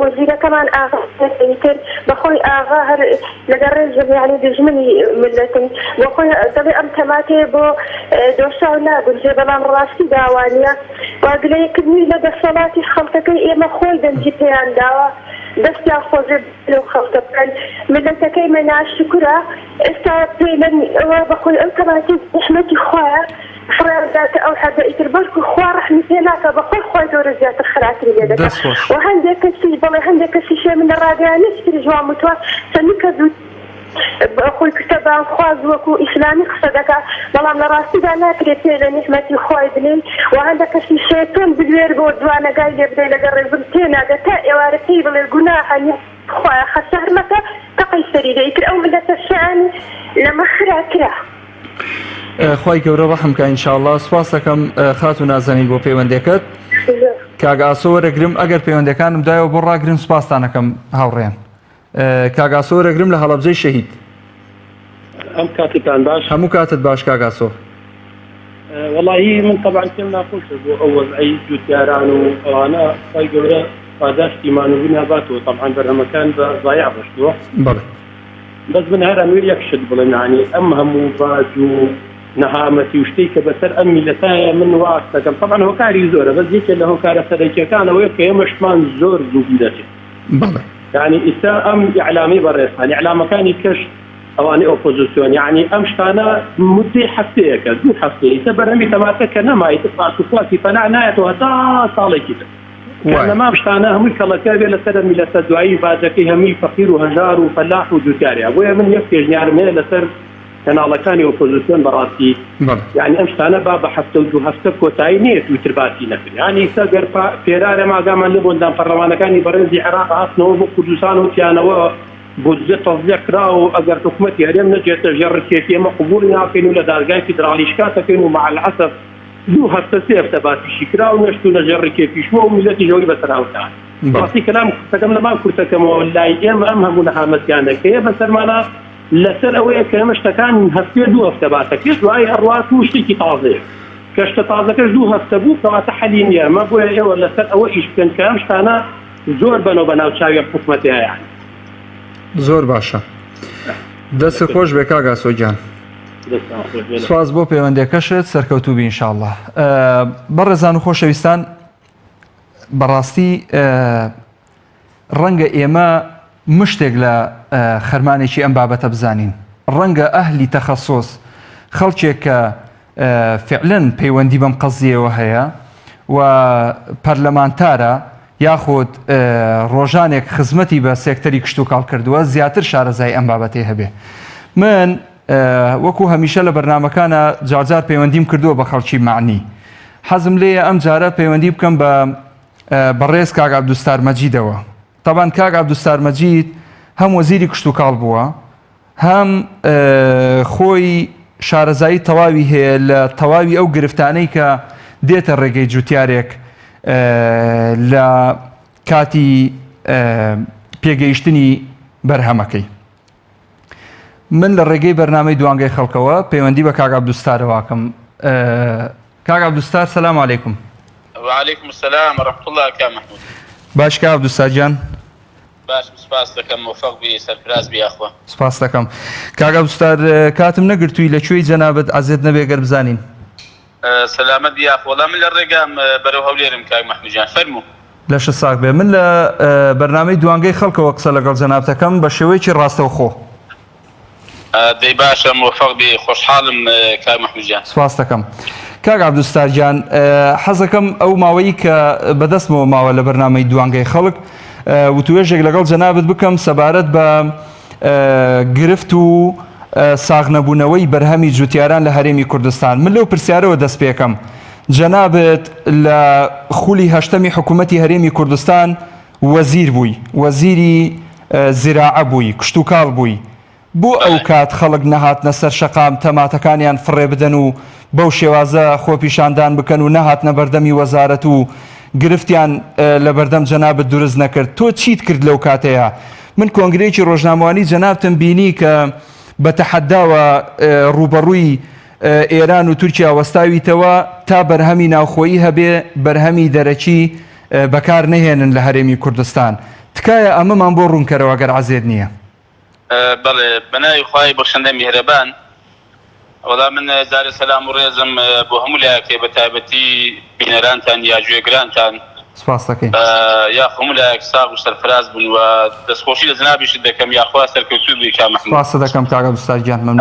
وەزیرەکەمان ئاغا ئیتر بەخۆی ئاغا هەر لەگەڵ ڕێزم یانی دوژمنی ملەتن بۆخۆی دەڵێ ئەم تەماتەیە بۆ دۆشاو ناگونجێ بەڵام ڕاستی داوانیە و گلەیەکردنی لە دەسەڵاتی خەڵکەکەی ئێمە خۆی دەنگی پێیان داوە دەستیان خۆشبێ لەو خەڵکە بکەن ملەتەکەی مە ناشوکرە ئێستا پێی لەن ئەوە بەخۆی ئەو تەماتەی ڕەحمەتی خوایە فڕێیان داتە ئەو حەدە ئیتر بەڵکو خوا ڕەحمی پێ ناکا بەخۆی خوای گەورە زیاتر خراپتری لێ دەکا دەست خۆش. وە هەندێک کەسیش بەڵێ هەندێک کەسیش هەیە من لە ڕاگەیاندنێکی تریش وام وتوە چەندین کەس خۆی کردە بانگخواز وەکو ئیسلامی قسە دەکا بەڵام لە ڕاستیدا ناکرێ پێ لە نیعمەتی خوای بنێی وە هەندێک کەسیش هەیە تۆن بلوێر بۆ دوانەگای لێ بدەی لەگەڵ ڕێزم تێناگە تا ئێوارە پێی بڵێ گوناحە خوایە خەسار مەکە تەقەی سەری دە ئیتر ئەو ملەتە شایانی لەمە خراپترە. خوای گەورە ڕەحم کا انشاءاللە سوپاس دەکەم خاتوو نازەنین بۆ پەیوەندەکەت کاک ئاسۆ وەرەگرم ئەگەر پەیوەندەکانم دایەوە بۆ ڕاگرن سوپاستان ئەکەم هاوڕێیان کاک ئاسۆ وەرەگرم لە هەڵەبجەی شەهید ئەم کاتتان باش هەموو کاتت باش کاک ئاسۆ. وەڵاهی من تەبعەن پێم ناخۆشە بۆ ئەو وەزعەی جوتیاران و ئەوانە خوای گەورە پاداشتی مانوبوونیان باتەوە تەبعەن بەرهەمەکان بە زایع ڕۆشتووە. بەڵێ. بەس من هەر ئەمەوێ یەک شت بڵێم یانی ئەم هەموو باج و نەهامەتی و شتەی کە بەسەر ئەم میلەتایە من وا هەست دەکەم تەبعەن هۆکاری زۆرە بەس یەکێ لە هۆکارە سەرەکیەکان ئەوەیە کە ئێمە شتمان زۆر زوو بیرەچێت. بەڵێ. یانی ئیستا ئەم ئیعلامی بەڕێزتان ئیعلامەکانی کەش ئەوانەی ئۆپۆزسیۆن یانی ئەم شتانە مدەی هەفتەیەکە دوو هەفتەیە ئیستا بەرهەمی تەماتە کە نەما ئیتر باس و خواسی پەنا نایەتەوە هەتا ساڵێکی تر کە نەما ئەم شتانە هەمووی کەڵەکە بێ لەسەر میلەتە دوایی باجەکەی هەمووی فەقیر و هەژار و فەلاح و جوتیارە بۆیە من یەک پێشنیارم هەیە لەسەر کەناڵەکانی ئۆپۆزسیۆن بەڕاستی یانی ئەم شتانە با بە هەفتە و دوو هەفتە کۆتایی نەیەت و ئیتر باسی نەکرێ یانی ئیستا گەر پێرارێ ئاگامان لێ بۆندان پەرلەمانەکانی بەڕێزی عێراق هاتنەوە بۆ کوردستان و تیانەوە بودجە تەزیع کرا و ئەگەر حکومەتی هەرێم نەچێتە ژێر ڕکێفی ئێمە قبوڵی ناکەین و لە دادگای فیدراڵی شکات دەکەین و مع الاسف دوو هەفتە سێ هەفتە باسیشی کرا و نەشتوونە ژێر ڕکێفیش و میللەتیش ئەوەی بەسەر هاوتا ڕاستی کەلام قسەکەم لەمان کورتەکەمەوە لای ئێمە ئەم هەموو نەهامەتیانە کە بەسەرمانە لەسەر ئەوەیە کە ئێمە شتەکان هەفتەیە دوو هەفتە باسەکرێت دوای ئەڕوات و شتێکی تازەیە کە شتە تازەکەش دوو هەفتە بوو کەواتە حەلی نییە ئەمە بۆیە ئێوە لەسەر ئەوە ئیش بکەن کە ئەم شتانە زۆر بەنەوە بە ناو چاوی ئەم حکومەتەیە یانی. زۆر باشە دەست خۆش بێ کاک ئاسۆ گیان. سواز بۆ پەیوەندەکەشت سەرکەوتوو بی انشاءاللە. بەڕێزان و خۆشەویستان بەڕاستی ڕەنگە ئێمە مشتێک لە خەرمانێکی ئەم بابەتە بزانین. ڕەنگە ئەهلی تەخەسوس، خەڵکێک کە فعلەن پەیوەندی بەم قەزیەوە هەیە و پەرلەمانتارە یاخود ڕۆژانێک خزمەتی بە سێکتەری کشتوکاڵ کردووە زیاتر شارەزای ئەم بابەتەی هەبێ. من وەکو هەمیشە لە بەرنامەکانە جارجار پەیوەندیم کردووە بە خەڵکی مەعنی. حەزم لێیە ئەم جارە پەیوەندی بکەم بە بەڕێز کاک عەبدولستار مەجیدەوە. تەبان کاک عەبدولستار مەجید هەم وەزیری کشتوکاڵ بووە، هەم خۆی شارەزایی تەواوی هەیە لە تەواوی ئەو گرفتانەی کە دێتە ڕێگەی جوتیارێک لە کاتی پێگەیشتنی بەرهەمەکەی. من لە ڕێگەی بەرنامەی دوانگەی خەڵکەوە پەیوەندی بە کاک عەبدولستارەوە ئەکەم. کاک عەبدولستار سلام علیکم. وعلیکم السلام ورحمة الله کاک محمود. باش کاک عەبدولستار گیان؟ باشم سوپاست دەکەم مۆفەق بی سەرفراز بی یاخوا. سوپاست دەکەم کاک عەبدولستار کاتم نەگرتووی لە کوێی جەنابت عەزێت نەبێ گەر بزانین. سەلامەت بی یاخوا وەڵا من لە ڕێگام بەرەو هەولێرم کاک مەحمود گیان فەرموو. لەشت ساغ بێ من لە بەرنامەی دوانگەی خەڵکەوە قسە لەگەڵ جەنابت ئەکەم بە شێوەیەکی ڕاستەوخۆ. دەی باشە مۆفەق بی خۆشحاڵم کاک مەحمود گیان. سپاست دەکەم کاک عەبدولستار گیان حەزەکەم ئەو ماوەی کە بەدەستمەوە ماوە لە بەرنامەی دوانگەی خەڵک وتوێژێک لەگەڵ جەنابت بکەم سەبارەت بە گرفت و ساغنەبوونەوەی بەرهەمی جوتیاران لە هەرێمی کوردستان من لەو پرسیارەوە دەست پێکەم جەنابت لە خولی هەشتەمی حکوومەتی هەرێمی کوردستان وەزیر بووی، وەزیری زیراعە بووی، کشتوکاڵ بووی، بۆ ئەو کات خەڵک نەهاتنە سەر شەقام تەماتەکانیان فڕێ بدەن و بەو شێوازە خۆپیشاندان بکەن و نەهاتنە بەردەمی وەزارەت و گرفتیان لە بەردەم جەنابت دروست نەکرد؟ تۆ چیت کرد لەو کاتەیا؟ من کۆنگرەیەکی ڕۆژنامەوانی جەنابتم بینی کە بە تەحەداوە ڕووبەڕووی ئێران و تورکیا وەستاویتەوە تا بەرهەمی ناوخۆیی هەبێ بەرهەمی دەرەکی بەکار نەهێنن لە هەرێمی کوردستان. تکایە ئەمەمان بۆ ڕوونکەرەوە گەر عەزێت نییە. بەڵێ بەناوی خوای بەخشندە میهرەبان. وەڵا من جارێ سەلام و ڕێزم بۆ هەموو لایەک هەیە بەتایبەتی بینەرانتان یا گوێگرانتان. سپاست دەکەین. یاخوا هەموو لایەک ساغ و سەرفراز بن و دەستخۆشی لە جەنابیشت دەکەم یاخوا سەرکەوتوو بی کاک مەحمود. سپاست دەکەم کاک عەبدولستار گیان مەمنون.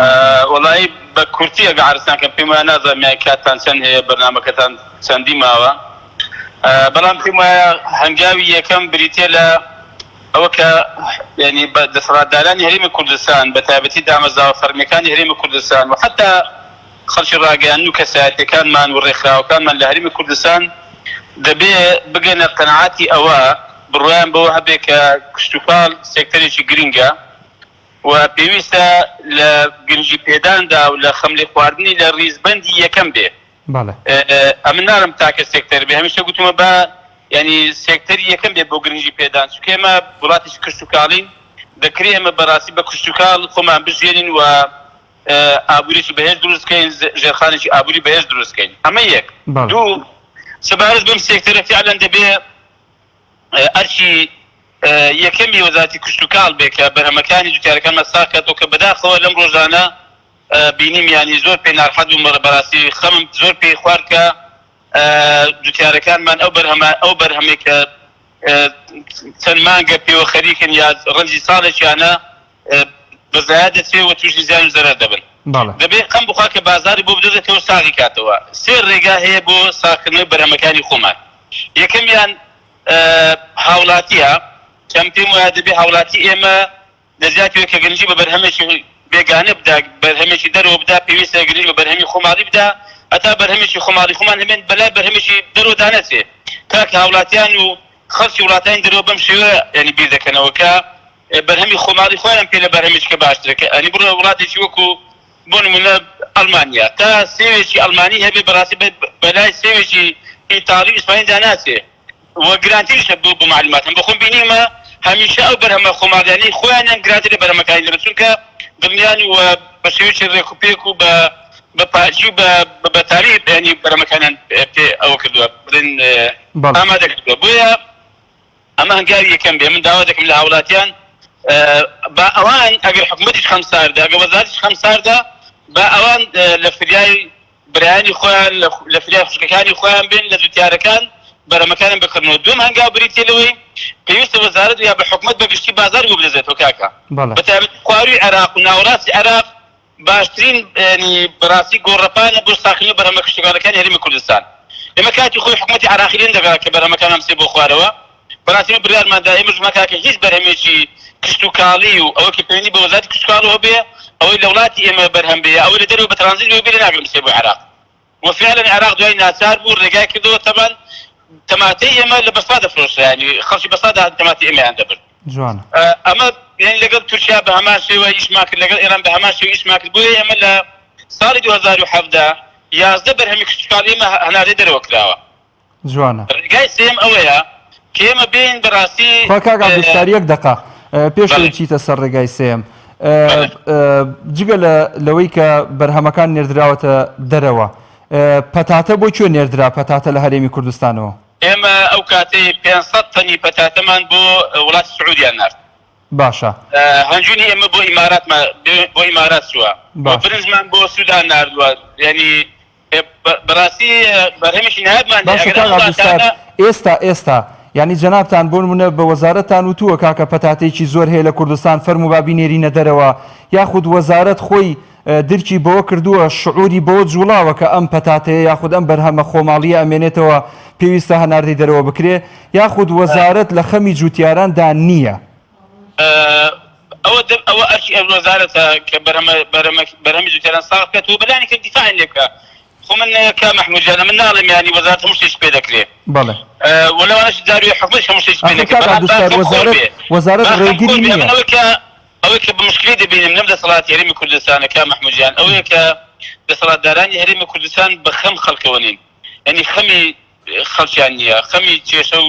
وەڵایی بە کورتی ئەگەر عەرزتان کەم پێم وایە نازانم یان کاتتان چەند هەیە بەرنامەکەتان چەندی ماوە بەڵام پێم وایە هەنگاوی یەکەم بریتیە لە ئەوە کە یانی بە دەسەڵاتدارانی هەرێمی کوردستان بە تایبەتی دامەزراوە فەرمیەکانی هەرێمی کوردستان و حەتا خەڵکی ڕاگەیاندن و کەسایەتیەکانمان و ڕێکخراوەکانمان لە هەرێمی کوردستان دەبێ بگەنە قەناعەتی ئەوە بڕوایان بەوە هەبێ کە کشتوکاڵ سێکتەرێکی گرنگە و پێویستە لە گرنگی پێداندا و لە خەم لێخواردنی لە ڕیزبەندی یەکەم بێ. بەڵێ. ئەمن ناڵێم تاکە سێکتەر بێ، هەمیشە گوتومە با یانی سێکتەری یەکەم بێ بۆ گرنگی پێدان، چونکە ئێمە وڵاتێکی کشتوکاڵین، دەکرێ ئێمە بەڕاستی بە کشتوکاڵ خۆمان بژیێنین و. ئابووریی بەهێز دروست بکەین، ژێرخانێکی ئابووری بەهێز دروست بکەین. ئەمە یەک. دوو، سەبارەت بەم سێکتەرە فیعلەن دەبێ ئەرکی یەکەمی وەزارەتی کشتوکاڵ بێ کە بەرهەمەکانی جوتیارەکانمان ساغ کاتەوە کە بەداخەوە لەم ڕۆژانە بینیم یانی زۆر پێی ناڕحەت بووم بەڕاستی خەمم زۆر پێی خوارد کە جوتیارەکانمان ئەو بەرهەمە ئەو بەرهەمەی کە چەند مانگە پێوە خەریکن یا ڕەنجی ساڵێکیانە بە زایە دەچێ و تووشی زیان و زەرەر دەبن. دەبێ خەم بخوا کە بازاری بۆ بدۆزێتەوە ساغی کاتەوە. سێ ڕێگا هەیە بۆ ساغکردنەوەی بەرهەمەکانی خۆمان. یەکەمیان هاوڵاتییە کە من پێم وایە دەبێ هاوڵاتی ئێمە لە جیاتی ئەوەی کە گرنگی بە بەرهەمێکی بێگانە بدا، بەرهەمێکی دەرەوە بدا، پێویستە گرنگی بە بەرهەمی خۆماڵی بدا، هەتا بەرهەمێکی خۆماڵی خۆمان هەبێت بەلای بەرهەمێکی دەرەوەدا نەچێ. کاکە هاوڵاتیان و خەڵکی وڵاتانی دەرەوە بەم شێوەیە یانی بیر دەکەنەوە کە بەرهەمی خۆماڵی خۆیان پێ لە بەرهەمێکی کە باشترە کە ئەنی بڕۆ وڵاتێکی وەکو بۆ نمونە ئەڵمانیا تا سێوێکی ئەڵمانی هەبێ بەڕاستی بەلای سێوێکی ئیتاڵی و ئیسپانیدا ناچێ و گرانتریشە بۆ بۆ معلوماتم بۆ خۆم بینیومە هەمیشە ئەو بەرهەمە خۆماڵیانەی خۆیانیان گرانتر لە بەرهەمەکانی دەرەوە چونکە دڵنیان و بە شێوەیەکی ڕێک و پێک و بە بە پاکی و بە بە بەتالی یانی بەرهەمەکانیان پێ ئەوە کردووە بڵێن بەڵێ. ئامادە کردووە بۆیە ئەمە هەنگاوی یەکەم بێ من داوا دەکەم لە هاوڵاتیان با ئەوان ئەگەر حکومەتیش خەم ساردە ئەگەر وەزارەتیش خەم ساردە با ئەوان لە فریای برایانی خۆیان لە فریای خوشکەکانی خۆیان بێن لە جوتیارەکان بەرەمەکانیان بکڕنەوە دووەم هەنگاو بریتیە لەوەی پێویستە وەزارەت یا بە حکومەت بە گشتی بازار بۆ بدەزێتەوە کاکە بەڵێ. بە تایبەتی خواروی عێراق و ناوەڕاستی عێراق باشترین یانی بەڕاستی گۆڕەپانە بۆ ساغکردنەوەی بەرهەمە کشتوکاڵیەکانی هەرێمی کوردستان. ئێمە کاتی خۆی حکومەتی عێراقی لێ نەدەگەڕا کە بەرهەمەکانمان بچێ بۆ خوارەوە، بەڕاستی ئێمە بڕیارمان دا ئێمەش وتمان کاکە هیچ بەرهەمێکی کشتوکاڵی و ئەوەی کە پەیوەندی بە وەزارەتی کشتوکاڵەوە بێ ئەوەی لە وڵاتی ئێمە بەرهەم بێ یا ئەوەی لە دەرەوە بە ترانزیت بێ لێ ناگرم بچێ بۆ عێراق. و فعلا عێراق دوای ناچار بوو ڕێگای کردەوە تەبان تەماتەی ئێمە لە بەسرا دەفرۆشرا یانی خەڵکی بەسرا دەهاتن تەماتەی ئێمەیان دەبرد. جوانە. ئەمە یانی لەگەڵ تورکیا بە هەمان شێوە ئیشمان کرد لەگەڵ ئێران بە هەمان شێوە ئیشمان کرد بۆیە ئێمە لە ساڵی 2017 11 بەرهەمی کشتوکاڵی ئێمە هەناردەی دەرەوە کراوە. جوانە. ڕێگای سێیەم ئەوەیە کە ئێمە بێین بەڕاستی خوا کاک عەبدولستار یەک دەقە پێش ئەوەی بچیتە سەر ڕێگای سێیەم جگە لە لەوەی کە بەرهەمەکان نێردراوەتە دەرەوە پەتاتە بۆ کوێ نێردرا پەتاتە لە هەرێمی کوردستانەوە؟ ئێمە ئەو کاتەی 500 تەنی پەتاتەمان بۆ وڵاتی سعودیان نارد. باشە. هەنجونی ئێمە بۆ ئیمارات بۆ ئیمارات چووە. باشە. برنجمان بۆ سودان ناردووە یانی بەڕاستی بەرهەمێکی نایابمان هەیە. باشە ئەگەر کاک ئەم عەبدولستار وڵاتانە ئێستا ئێستا یانی جەنابتان بۆ نمونە بە وەزارەتتان وتووە کاکە پەتاتەیەکی زۆر هەیە لە کوردستان فەرموو با بینێرینە دەرەوە یاخود وەزارەت خۆی درکی بەوە کردووە شعوری بەوە جوڵاوە کە ئەم پەتاتەیە یاخود ئەم بەرهەمە خۆماڵیە ئەمێنێتەوە پێویستە هەناردەی دەرەوە بکرێ یاخود وەزارەت لە خەمی جوتیاراندا نییە؟ ئەوە دەب ئەوە ئەرکی ئەو وەزارەتە کە بەرهەمە بەرهەمە بەرهەمی جوتیاران ساغ بکات و بەلانی کەم دیفاعیان لێ بکا خۆ من کا مەحمود جان من ناڵێم یانی وەزارەت هەموو شتێکی پێ دەکرێ بەڵێ و لەوانەش جاروێ حکومەتیش هەموو شتێکی پێ ئاخر نەکرێ کاک بەڵام با عەبدولستار خەم خۆر وەزارەت بێ وەزارەت با خەم ڕێگری خۆر بێ نییە من ئەوەی کە ئەوەی کە بە مشکلەی دەبینم لەم دەسەڵاتی هەرێمی کوردستانە کا مەحمود جان ئەوەیە کە دەسەڵاتدارانی هەرێمی کوردستان بە خەم خەڵکەوە نین یانی خەمی خەڵکیان نییە خەمی کێشە و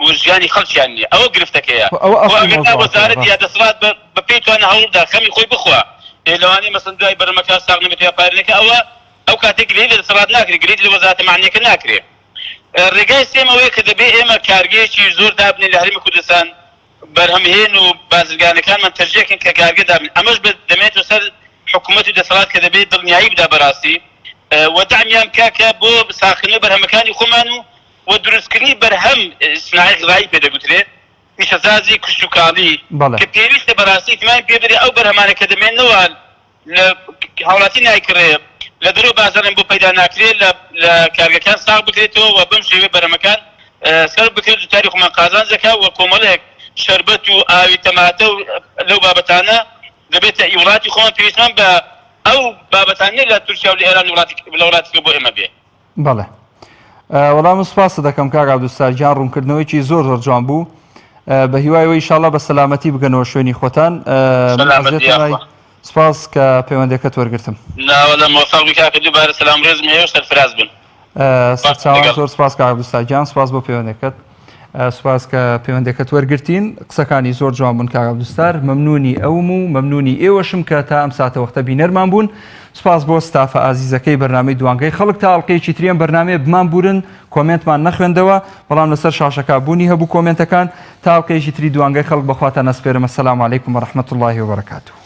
و ژیانی خەڵکیان نییە ئەوە گرفتەکەیە خۆ ئەوە خۆ ئەسڵی ئەگەر نا مەوزوعەکەیە وەزارەت یا ڕاستە. دەسەڵات بە بە پێی توانا هەوڵ بدا خەمی خۆی بخوا ئێ لەوانەیە مەسەن دوای بەرەمەکە ساغ نەبێت یا پارە نەکا ئەوە ئەو کاتێک گلەیی لە دەسەڵات ناکرێ گلەیی لە وەزارەتە مەعنیەکە ناکرێ ڕێگای سێم ئەوەیە کە دەبێ ئێمە کارگەیەکی زۆر دابنێین لە هەرێمی کوردستان بەرهەمهێن و بازرگانەکانمان تەرجیح کەن کە کارگە دابنێن ئەمەش بە دەمێنێتەوە سەر حکوومەت و دەسەڵات کە دەبێت دڵنیایی بدا بەڕاستی و دەعمیان بکا کە بۆ ساغکردنەوەی بەرهەمەکانی خۆمان و و دروستکردنی بەرهەم سناعی غذایی پێ دەگوترێ پیشەسازی کشتوکاڵی بەڵێ. کە پێویستە بەڕاستی ئیتمامی پێ بدرێ ئەو بەرهەمانە کە دەمێننەوە لە هاوڵاتی نایکڕێ لە دەرەوە بازاڕیان بۆ پەیدا ناکرێ لە لە کارگەکان ساغ بکرێتەوە و بەم شێوەیە بەرهەمەکان سەرف بکرێت جوتیاری خۆمان قازانج دەکا و کۆمەڵێک شەربەت و ئاوی تەماتە و لەو بابەتانە دەبێتە ئی وڵاتی خۆمان پێویستمان بە ئەو بابەتانە نیە لە تورکیا و لە ئێران و وڵاتی لە وڵاتی تر بۆ ئێمە بێ. بەڵێ وەڵا من سوپاست دەکەم کاک عەبدولستار گیان ڕوونکردنەوەیکی زۆر زۆر جوان بوو بە هیوای ئەوەی ئیشاڵڵا بە سەلامەتی بگەنەوە شوێنی خۆتان من سەلامەت ئەزیەتم یاخوا. لای سوپاس کە پەیوەندەکەت وەرگرتم. ناوەڵا مۆفەق بی کاکە دووبارە سەلام ڕێزم هەیە و سەرفراز بن. سەرچاوان لەگەڵ. زۆر سوپاس کاک عەبدولستار گیان سوپاس بۆ پەیوەندەکەت. سوپاس کە پەیوەندەکەت وەرگرتین قسەکانی زۆر جوان بوون کاک عەبدولستار مەمنونی ئەوم و مەمنونی ئێوەشم کە تا ئەم ساتەوەختە بینەرمان بوون سوپاس بۆ ستافە ئازیزەکەی بەرنامەی دوانگەی خەڵک تا ئەڵقەیەکی تری ئەم بەرنامەیە بمان بورن کۆمێنتمان نەخوێندەوە بەڵام لەسەر شاشەکە بوونی هەبوو کۆمێنتەکان تا ئەڵقەیەکی تری دوانگەی خەڵک بەخواتان ئەسپێرم السلام علیکم و رحمة اللە و برکاته.